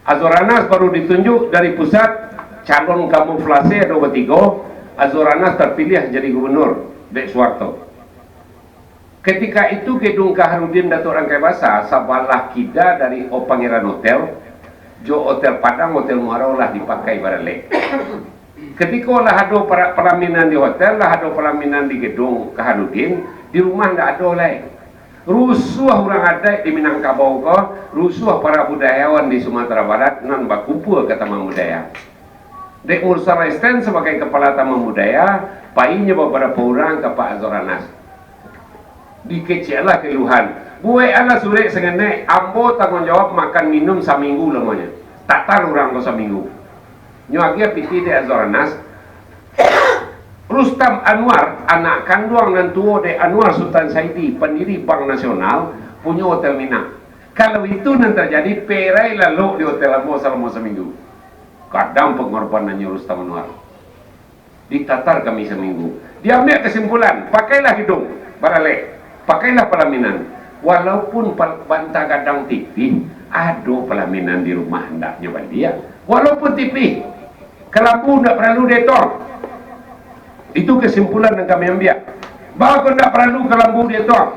Azwar Anas baru ditunjuk dari pusat, calon kamuflase ado batigo, Azwar Anas terpilih jadi gubernur dek Suharto. Ketika itu gedung Kaharudin Datuk Rangkai Basa sabalah kida dari O Pangeran Hotel, jo Hotel Padang, Hotel Muaro lah dipakai baralek. Ketiko lah ado para-, palaminan di hotel, lah ado palaminan di gedung Kaharudin, di rumah ndak ado lai. Rusuah urang adaik di Minangkabau ko, rusuah para budayawan di Sumatera Barat nan bakumpua ka Taman Budaya. Dek Mursal Resten sabagai kapalo Taman Budaya, painyo babarapo urang ka Pak Azwar Anas. Dikeceklah keluhan. Bueklah surek sangenek, ambo tangguang jawab makan minum saminggu lamonyo. Tatar urang ko saminggu. Nyo agiah pitih dek Azwar Anas. Rustam Anwar, anak kanduang nan tuo dek Anwar Sutan Saidi, pandiri Bank Nasional, punyo Hotel Minang. Kalau itu nan terjadi, perai lalok di hotel ambo salamo saminggu. Gadang pangorbanannyo Rustam Anwar. Ditatar kami saminggu. Diambiak kasimpulan, pakailah hidung, baralek. Pakailah palaminan. Walaupun pal-, banta gadang tipih, ado palaminan di rumah andaknyo baliak. Walaupun tipih. Kalambu ndak paralu dietong. Itu kesimpulan nan kami ambiak. Baa kok ndak paralu kalambu dietong?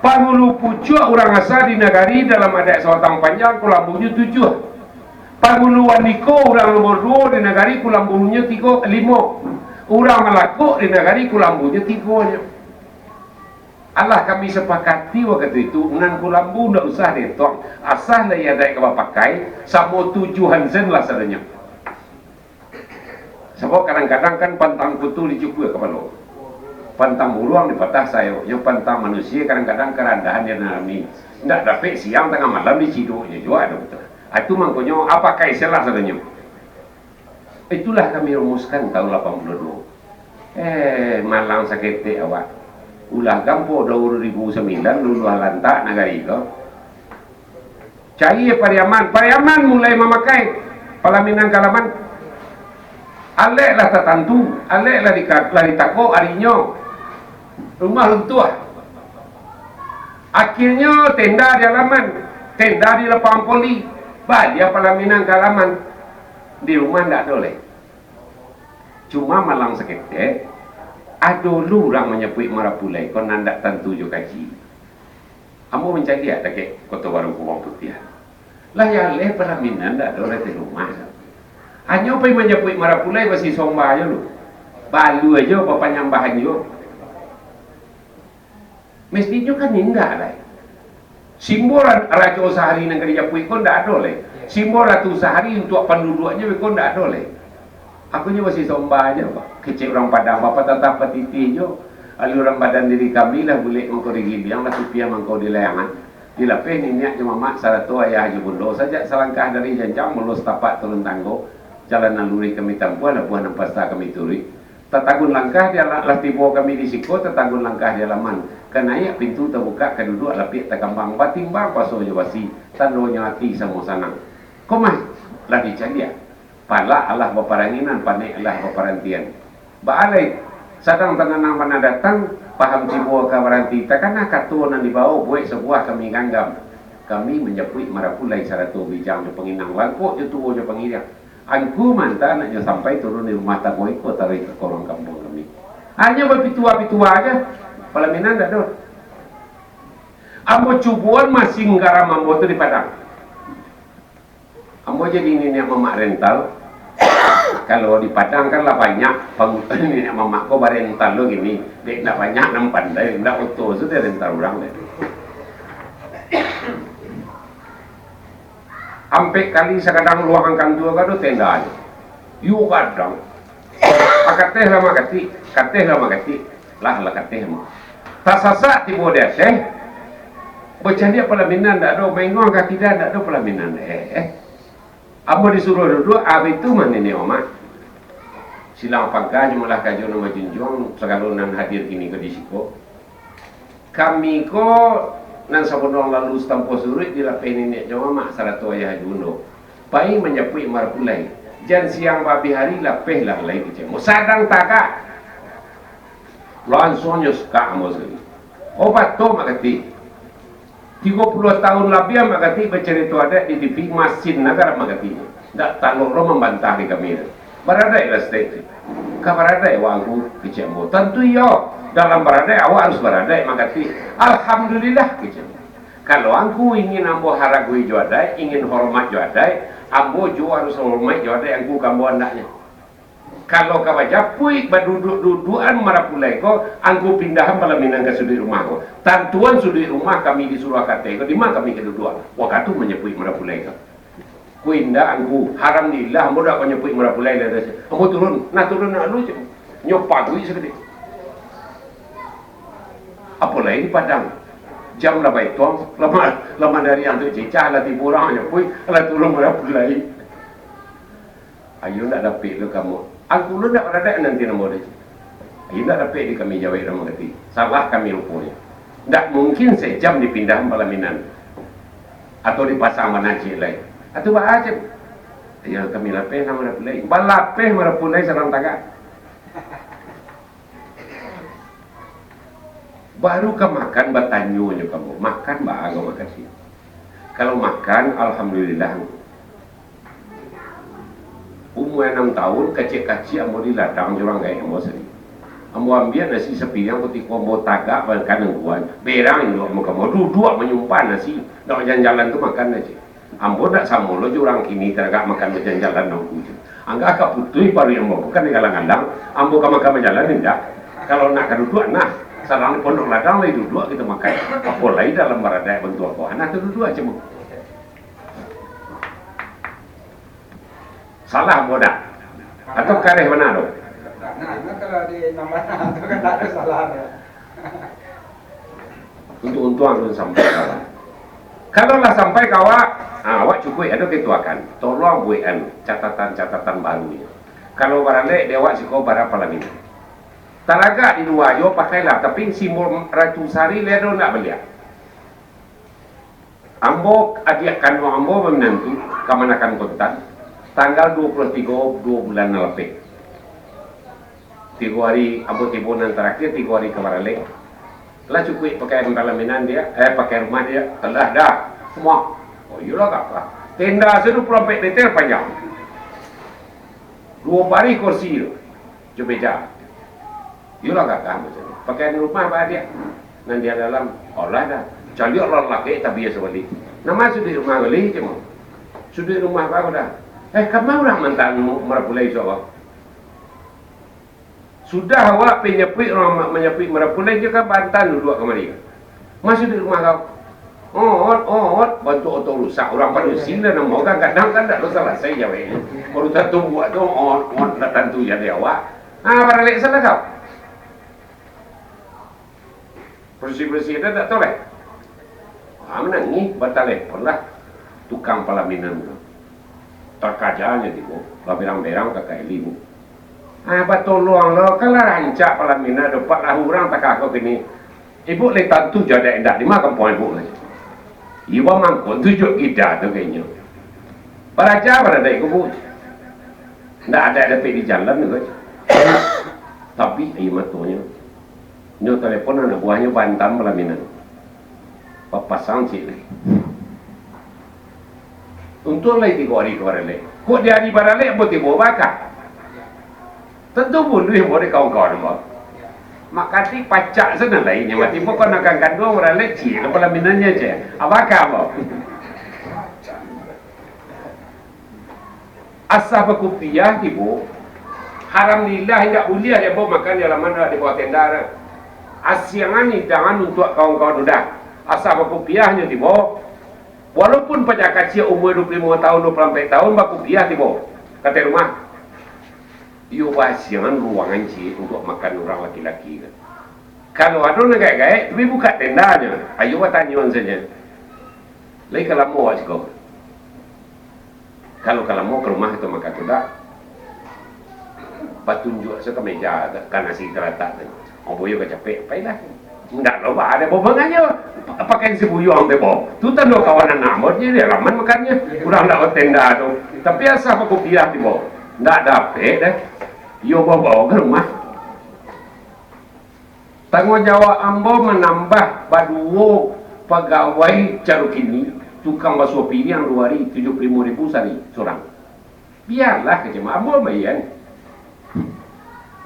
Pangulu pucuak urang asa di nagari dalam adaik sabatang panjang kalambunyo tujuah. Pangulu wandiko urang nomor duo di nagari kalambunyo tigo, limo. Urang malakuk di nagari kalambunyo tigo nyo. Alah kami sapakati wakatu itu, nan kalambu ndak usah dietong, asa lai adaik ka bapakai, samo tujuahan sen lah sadonyo. Sabab kadang-kadang kan pantang kutu dicukua kapalo, pantang buruang dipatah sayoknyo, pantang manusia kadang-kadang karandahan dialami, ndak dapek siang tangah malam diciduknyo juo ado, betul. Ah, itu mangkonyo, ah, pakai sen lah sadonyo. Itulah kami rumuskan tahun lapan puluh dua. Eh, malang saketek awak. Ulah gampo dua ribu sambilan luluah lantak nagari ko. Cari Pariaman. Pariaman mulai mamakai palaminan ka laman. Alek lah tatantu, alek lah dika-, lah ditakok arinyo. Rumah runtuah. Akhirnyo tenda di alaman, tenda di lapangan poli. Baliak palaminan ka alaman. Di rumah ndak ado lai. Cuma malang saketek, ado lu urang manyapuik marapulai ko nan ndak tantu jo kaji. Ambo mancaliak dakek Koto Baru Kubang Putiah. Lah jaleh palaminan ndak ado lai di rumah. Hanyo pai manyapuik marapulai basi somba jo lu. Balu ajo bapanyambahan jo. Mestinyo kan indak lai. Simbol ra-, rajo sahari nan ka dijapuik ko ndak ado lai. Simbol ratu sahari untuak panduduaknyo ko ndak ado lai. Akonyo basi somba ajo, Pak. Kecek urang Padang, bapatatah patitih jo. Alun urang badan diri kami lah bulek mangko di giliang, lah tupiah mangko di layangan. Dilapeh niniak jo mamak sarato ayah jo bundo, sajak salangkah dari janjang, mulo satapak turun tanggo, jalan nan luruih kami tampuah, labuah nan pasta kami turuik. Tatagun langkah di ala-, lah tibo kami di siko, tatagun langkah di alaman. Ka naiak pintu tabukak, ka duduak lapiak takambang, batimbang paso jo basi, tandonyo ati samo sanang. Ko mah, lah dicaliak. Palak alah baparanginan, panek alah baparantian. Baa lai, sadang tananang bana datang, paham tibo ka baranti, takana kato nan dibawo buek sabuah kami ganggam. Kami manjapuik marapulai sarato bijang jo panginang, langkok jo tuo jo pangiriang. Angku manta anaknyo sampai turun di rumah tanggo iko taruih ka korong kampuang kami. Hanyo bapitua-pitua aja, palaminan ndak ado. Ambo cuboan masing garam ambo tu di Padang. Ambo jadi niniak mamak rental. Kalau di Padang kan lah banyak pang-, niniak mamak ko barental lo gini. Dek ndak banyak nan pandai, ndak oto sudah rental urang deh. Ampek kali sakadang luang kantua ka do tenda nyo. Yo gadang. Akateh lah makatik, kateh lah makatik. Lah, lah kateh mah. Tasasak tibo di ateh. Bacaliak palaminan ndak ado, maingong ka kida ndak ado palaminan. Eh, eh. Ambo disuruh duduak, abih tu mah niniak mamak. Silang pangka, jumlah kajo nan bajunjuang, sagalo nan hadir kini ko di siko. Kami ko nan sabunuang lalu satampuah suruik dilapeh niniak jo mamak sarato ayah jo bundo. Pai manjapuik marapulai. Jan siang babih ari lapeh lah lai kecek ambo. Sadang tagak. Lansuang nyo sakak ambo sakali. Obato Mak Katik. Tigo puluah tahun labiah Mak Katik bacarito adaik di T V, masin nagara Mak Katik. Ndak talok lo mambantah di kami tu. Baradaik lah saketek tu. Ka baradaik awak Angku, kecek ambo. Tantu iyo, dalam baradaik awak harus baradaik Mak Katik. Alhamdulillah, kecek ambo. Kalau Angku ingin ambo haragoi jo adaik, ingin hormat jo adaik, ambo juo harus hormat jo adaik Angku ka ambo andaknyo. Kalau ka bajapuik, baduduak-duduakan marapulai ko, Angku pindahan palaminan ka suduik rumah ko. Tantuan suduik rumah kami disuruah ka ateh ko, di ma kami ka duduak. Wakatu manjapuik marapulai ko. Ko indak Angku, alhamdulillah, ambo dak manjapuik marapulai lai. Ambo turun, nah turun nak lu, nyo paguik sakali. Apo lai di Padang? Jam lah baituang, lah ma-, lah mandariang tu cicah, lah tibo urang manjapuik, lah turun marapulai. Ayo ndak dapek tu kamo. Angku lo ndak baradaik nanti namo tu. Ayo ndak dapek di kami jawek namo kati. Salah kami ruponyo. Ndak mungkin sajam dipindah palaminan. Atau dipasang manajik lai. Atau baa cam. Ayo kami lapeh namo marapulai. Balapeh marapulai sarang tagak. Baru ka makan, batanyo nyo ka ambo, makan baa ko makan siang? Kalau makan, alhamdulillah. Umua anam taun, kaciak-kaciak ambo di ladang jo urang gaek ambo sari. Ambo ambiak nasi sapiriang, kutiko ambo tagak makan nangguan, berang indak ambo ka ambo, duduak manyumpah nasi, ndak bajalan-jalan tu makan aja. Ambo ndak samo lo jo urang kini, tagak makan bajalan-jalan dulu tu. Angkah ka putuih paruik ambo, bukan digalang-galang, ambo ka makan bajalan indak. Kalau nak ka duduak, nah, sadang di pondok ladang lai duduak kito makan. Apo lai dalam baradaik bantuak ko, nah, tu duduak aja, Bang. Salah ambo dak? Atau kareh bana tu? Nah, nah, kalau di nang bana tu kan tak ada salah dia. Untuang-untuang alun sampai kawan. Kalau lah sampai ka awak, ha, awak cukuik ado katuakan. Tolong buekan catatan-catatan barunyo. Kalau baralek di awak siko bara palaminan. Taragak di lua yo pakailah, tapi simbol Ratu Sari lai ado ndak baliak? Ambo, adiak kanduang ambo baminantu, kamanakan kontan, tanggal duo puluah tigo, duo bulan nan lapeh. Tigo ari ambo tibo nan tarakhir, tigo ari ka baralek. Lah cukuik pakaian palaminan dia, eh, pakaian rumah dia, alah dah, semua. Oh, iyolah, gagah. Tenda sajo duo puluah ampek meter panjang. Duo barih kursi tu, jo meja. Iyolah, gagah macam tu. Pakaian rumah ba adiak. Nan di dalam, olah dah. Caliak lah laki tabiah sabalik. Nama suduik rumah gali cuma. Suduik rumah baru dah. Eh, kama urang mantan marapulai, insya Allah. Sudah awak pai nyapuik, urang ma-, manyapuik marapulai, jan ka bantan duduak kamari. Masuak di rumah kau. Ot, ot, bantuak oto rusak. Urang padusi lah namo kan, kadang kan dak salasai jaweknyo. Baru tatumbuak tu, ot, ot, dak tantu jadi awak. Ha, baralek salah kau. Padusi-padusi ado dak tahu lai. Ha, manangih, batalepon lah tukang palaminan tu. Takajanyo tibo, baberang-berang ka K L I tu. Ah, batolong lo, kan lah rancak palaminan, dapek lah urang takah ko kini. Ibu lai tantu jo dek indak di ma kampuang ibu lai. Iyo bamangkok tu jo kida tu kayaknyo. Baraja baradaik ko, Bu. Ndak ado dapek di jalan tu, kan. Tapi aia matonyo. Nyo telepon anak buahnyo Bantam palaminan. Papasang ciek lai. Untuang lai tigo ari ka baralek. Kok di ari baralek ambo tibo bakah? Tantu bunuah ambo dek kawan-kawan ambo. Maka ti pacak sana lai nyo mati. Pokok nak kanduang baralek ciek lah palaminannyo ciek. Abakah ambo? Asa bakupiah tibo, haram lillah, indak buliah dek ambo makan di halaman, di bawah tenda tu. Asiangan hidangan untuak kawan-kawan udah. Asa bakupiahnyo tibo, walaupun pacak kaciak umua duo puluah limo taun, duo puluah ampek taun, bakupiah tibo. Kato rumah, iyo baasiangan ruangan ciek untuak makan urang laki-laki tu. Kalau ado nan gaek-gaek, tapi bukak tendanyo, ayo batanyuan sajo. Lai ka lamo awak siko? Kalau ka lamo ka rumah tu maka tu dak. Batunjuak se ka meja, ka nasi talatak tu. Ambo yo ka capek, pailah. Ndak lo ba ado bobangannyo. Pa-, pakaian si buyuang tu, bo. Tu tando kawan anak ambo, di halaman makannyo. Urang ndak batenda tu. Tapi asa bakupiah tibo. Ndak dapek deh. Iyo babawa ka rumah. Tangguang jawab ambo manambah baduo pagawai caro kini, tukang basuah piriang duo ari, tujuah puluah limo ribu sari surang. Bialah, kecek ambo, ambo maian.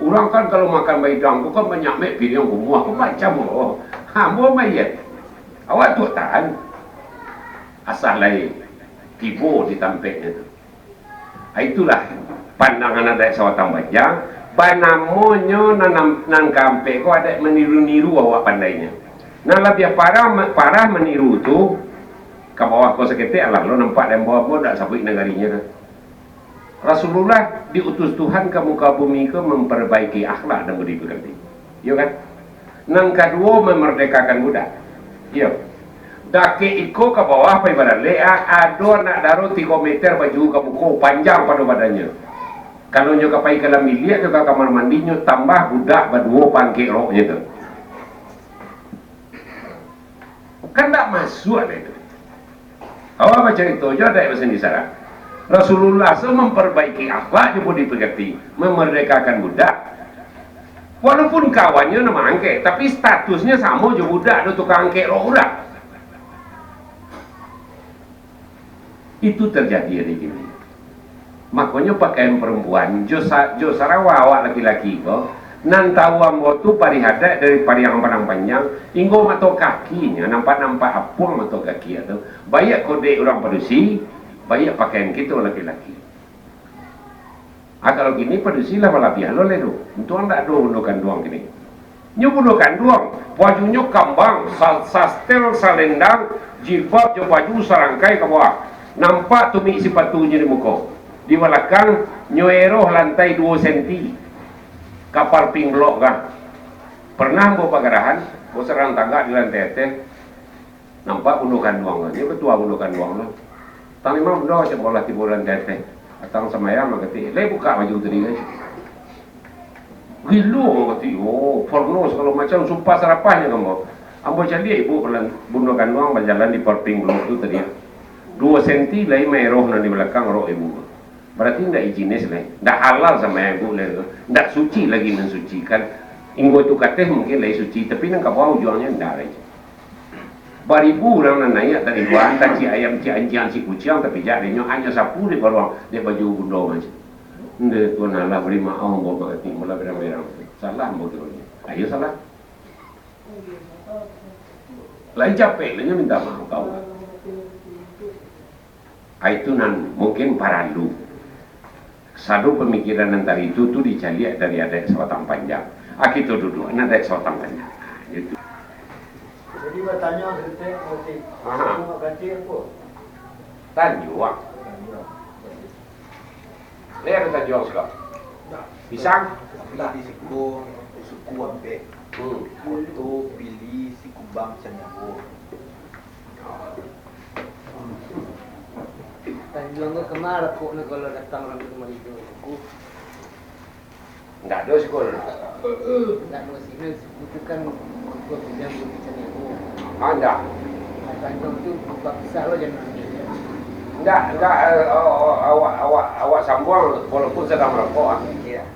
Urang kan kalau makan baidang tu kan banyak mek piriang kumuah, ko macam ambo. Ha, ambo maian. Awak tu tahan. Asa lai tibo di tampeknyo tu. Ha, itulah pandangan adaik Sawatang Banjar, banamonyo nan, nan, nan kaampek ko adaik maniru-niru awak pandainyo. Nan labiah parah, parah maniru tu, ka bawah ko saketek, alah lo nampak dek ambo, ambo ndak sabuik nagarinyo tu. Rasulullah diutus Tuhan ka muka bumi ko mamparbaiki akhlak dan budi pekerti. Iyo kan? Nan kaduo, mamardekakan budak. Iyo. Dakek iko ka bawah, pai baralek, a-, ado anak daro tigo meter baju ka muko, panjang pado badannyo. Kalau nyo ka pai ka dalam biliak tu, ka kamar mandi, nyo tambah budak baduo pangkek roknyo tu. Kan ndak masuak dek itu. Awak bacarito jo adaik basandi sara. Rasulullah tu mamparbaiki akhlak jo budi pekerti, mamardekakan budak. Walaupun kawannyo nan maangkek, tapi statusnyo samo jo budak tu, tukang angkek rok urang. Itu terjadi hari kini. Makonyo pakaian perempuan, jo sa-, jo sarawa awak laki-laki ko, nan tahu ambo tu parih adaik dari Pariang Padang Panjang, inggo mato kakinyo, nampak-nampak apuang mato kaki tu. Baiak kodek urang padusi, baiak pakaian kito laki-laki. Ah, kalau kini padusi lah balabiah lo lai tu. Untuang ndak ado bundo kanduang kini. Nyo bundo kanduang, bajunyo kambang, sa-, sastel, salendang, jilbab jo baju sarangkai ka bawah. Nampak tumik sipatunyo di muko. Di balakang, nyo eroh lantai duo senti. Ka parping blok ka. Pernah ambo bagarahan, ambo sadang tagak di lantai ateh. Nampak bundo kanduang tu, nyo ketua bundo kanduang tu. Tang limo bundo macam bola tibo dalam teteh. Datang sambayang, mangkatik, "Lai buka baju tadi, kan?" Gilo, mangkatik, oh, porno sagalo macam, sumpah sarapahnyo ka ambo. Ambo caliak ibu bundo kanduang bajalan di parping blok tu tadi. Duo senti lai maeroh nan di balakang rok ibu. Barati ndak ijinis lai. Ndak halal sambayang ibu lai tu. Ndak suci lagi mansucikan. Inggo tu kateh mungkin lai suci, tapi nan ka bawah ujuangnyo ndak lai. Baribu urang nan naiak taribuan, tacik ayam, cik anjiang, cik kuciang, tapijak dek nyo, anyo sapu dek baruang, dek baju bundo macam. Nde, Tuan Allah bari maaf, ambo mangkatik, ambo lah berang-berang. Salah ambo kiro nyo. Ayo salah. Lai capek lah nyo minta maaf ka Allah. Ah, itu nan mungkin paralu. Sado pamikiran nan tadi tu, tu dicaliak dari adaik Sabatang Panjang. Ah, kito duduak, nan adaik Sabatang Panjang. Ah, itu. Jadi, batanyo saketek, Motif. Aha. Bungo ganti apo? Tanjuang. Tanjuang. Lai ado tanjuang suko? Ndak. Pisang? Ndak. Di siko, suku Ampek. Hmm. Koto Pili Sikumbang Caniago. Tanjuang ko kama lapuknyo kalau datang urang ka rumah ijo ko? Ndak ado siko. Ndak ado siko, siko tu kan kito pindah di Caniago. Ah, ndak. Nah, Tanjuang tu bapisah lo jan. Ndak, ndak, eh, oh, oh, awak, awak, awak sambuang walaupun sadang marokok, ah. Iya.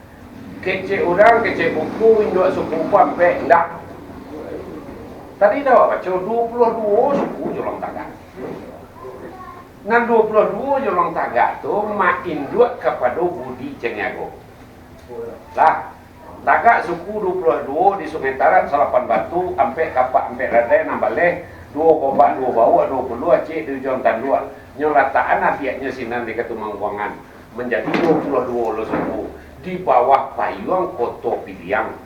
Kecek urang, kecek buku, induak suku Ampek, ndak. Tadi dah awak baco, duo puluah duo suku Jolong Tagak. Nan duo puluah duo Jolong Tagak tu mainduak kapado Budi Caniago. Lah, tagak suku duo puluah duo di Sungai Tarat, Salapan Batu, Ampek Kapak, Ampek Radai, Nan Baleh, Duo Gobak, Duo Bawuak, Duo Puluah, ciek di Ujuang Tanduak. Nyo latakan abiaknyo sinan di Katumangguangan. Manjadi duo puluah duo lo suku di bawah payuang Koto Piliang.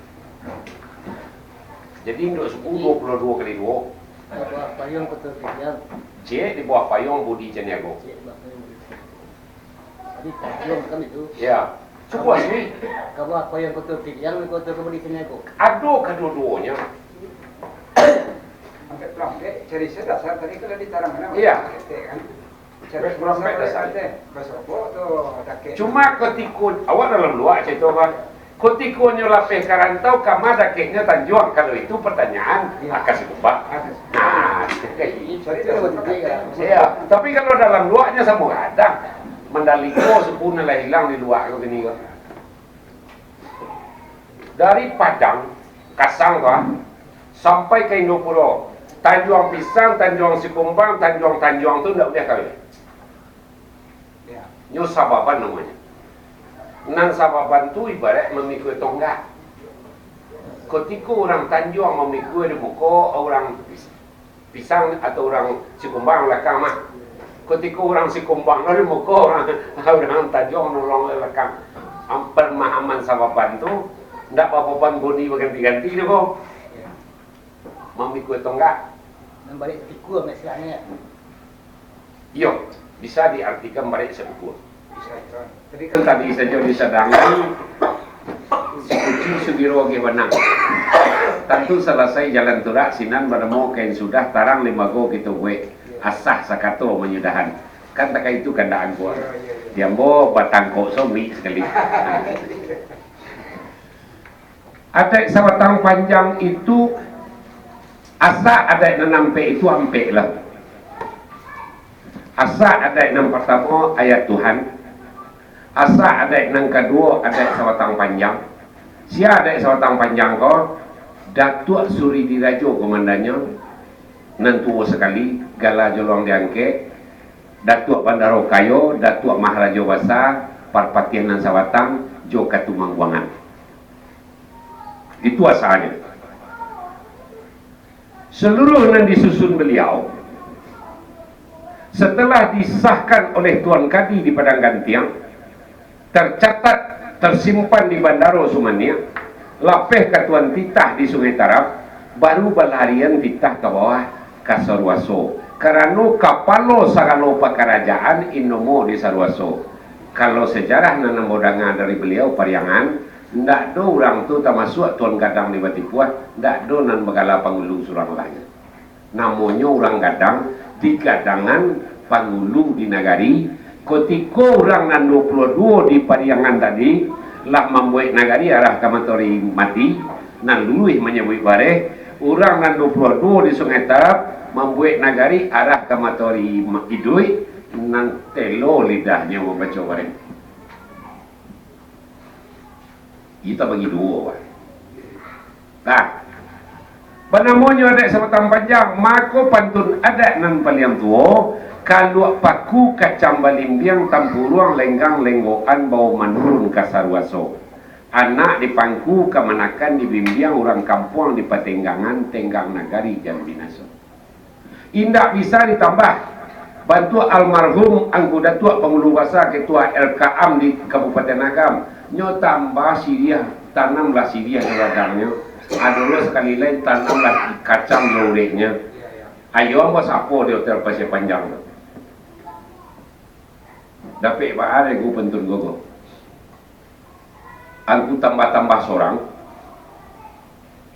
Jadi, induak suku duo puluah duo kali duo. Di bawah payuang Koto Piliang. Ciek di bawah payuang Budi Caniago. Ciek di bawah payuang Budi Caniago. Jadi, Tanjuang kan itu. Ya. Cukup asli. Ka bawah payuang Koto Piliang, Koto ka Budi Caniago. Ado kaduo-duonyo. Ampek pulang, Ampek. Cari sadasar tadi kalau di Tarang mana, Iya. Ketek kan. Cari Ampek pulang, Ampek sadasar, dasar. Teh. Basobok tu, dakek. Cuma kutiko, awak dalam luak carito, Bang. Kutikonyo lapeh ka rantau, kama dakeknyo Tanjuang? Kalau itu pertanyaan, Iya. Aka Sikumbang. Aka Sikumbang. Nah, Jadi, itu lah betul, ya. Iya, tapi kalau dalam luaknyo samo gadang. Mandaliko suku nan lah ilang di luak ko kini ko. Dari Padang, Kasang ko, sampai ka Indopuro. Tanjuang Pisang, Tanjuang Sikumbang, Tanjuang-Tanjuang tu ndak buliah kawin. Ya. Nyo sababan namonyo. Nan sababan tu ibarat mamikua tonggak. Kutiko urang Tanjuang mamikua di muko urang Pis-, Pisang atau urang Sikumbang balakang mah. Kutiko urang Sikumbang lah di muko urang, urang Tanjuang nolong balakang. Am-, pamahaman sababan tu ndak bapapan bunyi baganti-ganti tu ko. Mamikua tonggak. Nan baliak sapikua, istilahnyo, ya? Iyo, bisa diartikan baliak sapikua. Bisa, Tuan. Tadi kan tadi sajo disadangi, si kucing sugiro agih banang. Tantu salasai jalan turak, sinan banamo kain sudah, tarang limbago kito buek, asah sakato manyudahan. Kan takah itu kandak angkuang. Iyo, iyo, iyo. Di ambo batangkok somik sakali. Adaik Sabatang Panjang itu, asa adaik nan ampek itu ampek lah. Asa adaik nan partamo, ayat Tuhan. Asa adaik nan kaduo, adaik Sabatang Panjang. Sia adaik Sabatang Panjang ko? Datuak Suri Dirajo komandannyo, nan tuo sakali, gala jolong diangkek. Datuak Bandaro Kayo, Datuak Maharajo Basa, Parpatiahan nan sabatang jo katumangguangan. Itu asalnyo. Saluruh nan disusun baliau, setelah disahkan oleh Tuan Kadi di Padang Gantiang, tercatat, tersimpan di Bandaro Sumaniak, lapeh ka Tuan titah di Sungai Tarab, baru balarian titah ka bawah, ka Saruaso. Karano kapalo sagalo pakarajaan indomo di Saruaso. Kalau sejarah nan ambo danga dari baliau Pariangan, ndak ado urang tu, tamasuak Tuan Gadang di Batipuah, ndak ado nan bagala pangulu surang lai. Namonyo urang gadang, di gadangan pangulu di nagari. Kutiko urang nan duo puluah duo di Pariangan tadi lah mambuek nagari arah ka Matoari Mati, nan luluih manyabuik bareh, urang nan duo puluah duo di Sungai Tarab mambuek nagari arah ka Matoari Ma-, Iduik, nan telo lidahnyo mambaco bareh. Iyo tabagi duo, bah. Nah, banamonyo adaik sabatang panjang, mako pantun adaik nan paliang tuo, kaluak paku kacang balimbiang, tampuruang lenggang lenggokan, bao manurun ka Saruaso. Anak dipangku kamanakan dibimbiang, urang kampuang dipatenggangan, tenggang nagari jan binaso. Indak bisa ditambah. Bantuak almarhum Angku Datuak Pangulu Basa, Ketua L K A M di Kabupaten Agam, nyo tambah siriah, tanamlah siriah di ladangnyo. Ado lo sakali lai, tanamlah kacang di ureknyo. Ayo ambo sapo di Hotel Pasir Panjang tu. Dapek baa dek Angku pantun gogo. Angku tambah-tambah sorang,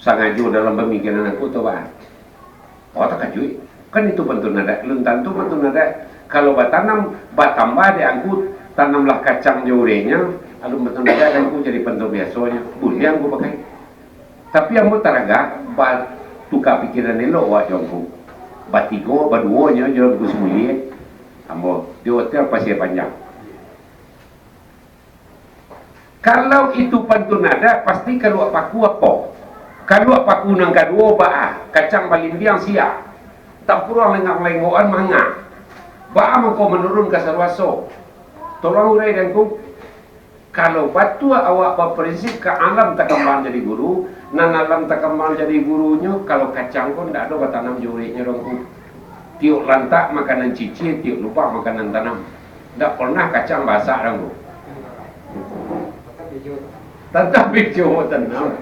sangajo dalam pamikiran angku tu, bah. Oh, takajuik. Kan itu pantun adaik. Alun tantu pantun adaik. Kalau batanam, batambah dek angku, tanamlah kacang di ureknyo, alun pantun adaik, angku jadi pantun biasonyo. Buliah angku pakai. Tapi ambo taragak, batuka pikiran elok awak jo angku. Batigo, baduonyo jo angku sabuliah. Ambo di Hotel Pasir Panjang. Kalau itu pantun adaik, pasti kaluak paku apo? Kaluak paku nan kaduo baa? Kacang balimbiang sia. Tampuruang lenggang lenggokan manga. Baa mangko manurun ka Saruaso? Tolong urai dek angku. Kalau batua awak baprinsip ka alam takambang jadi guru, nan alam takambang jadi gurunyo, kalau kacang ko ndak ado batanam di ureknyo doh, angku. Tiok lantak makanan cicing, tiok lubang makanan tanam. Ndak pernah kacang basak doh, angku. Tatap ijo tanam.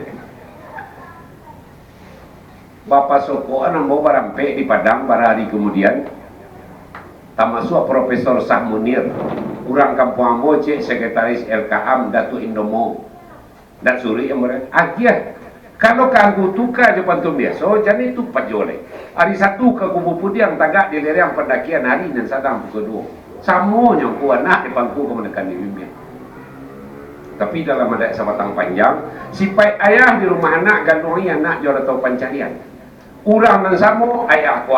Bapasokoan ambo barampek di Padang bara ari kamudian, tamasuak Profesor Sah Munir, urang kampuang ambo, ciek sekretaris L K A M, Datuak Indomo. Ndak suruik ambo, agiah. Kalau ka angku tuka jo pantun biaso, jan itu pajo lai. Ari Satu ka Kubu Pudiang, tagak di lereng pandakian, ari nan sadang pukua duo. Samonyo angku anak dipangku kamanakan dibimbiang. Tapi dalam adaik sabatang panjang, sipaik ayah di rumah anak, ganduangi anak jo arato pancarian. Urang nan samo, ayah ko,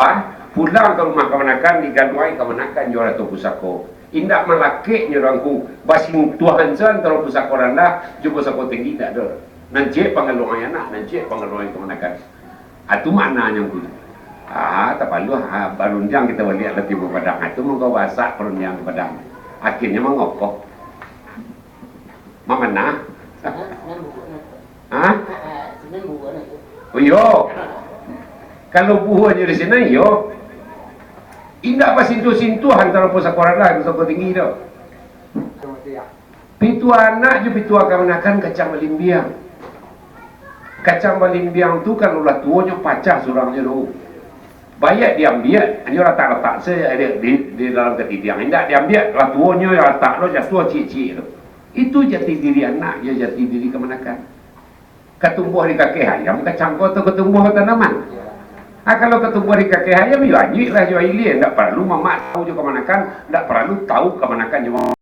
pulang ka rumah kamanakan, diganduangi kamanakan jo arato pusako. Indak malakeknyo doh, angku, basintuahan se antaro pusako randah jo pusako tinggi, indak ado. Nan ciek pangganduangi anak, nan ciek pangganduangi kamanakan. Ah, tu maknanyo, angku. Ah, tapaluah, ah, barundiang kito baliak lah tibo Padang. Ah, tu mangko basak parundiang ka Padang. Akhirnyo mangokoh. Mamanah. Ha? Oh, iyo. Kalau buhunyo di sinan, iyo. Indak basintuah-sintuah antaro pusako randah jo pusako tinggi tu. Pitua anak jo pitua kamanakan kacang balimbiang. Kacang balimbiang tu kalau lah tuo nyo pacah surangnyo tu. Baiak diambiak, hanyo latak-latak se di, di, di dalam katidiang. Indak diambiak, lah tuo nyo latak lo, jatuah ciek-ciek tu. Itu jati diri anak, jo jati diri kamanakan. Katumbuah di kakeh ayam, kacang ko atau katumbuah ka tanaman? Ah, kalau katumbuah di kakeh ayam, yo anyuik lah jo ilia, ndak paralu mamak tau jo kamanakan, ndak paralu tau kamanakan jo mamak.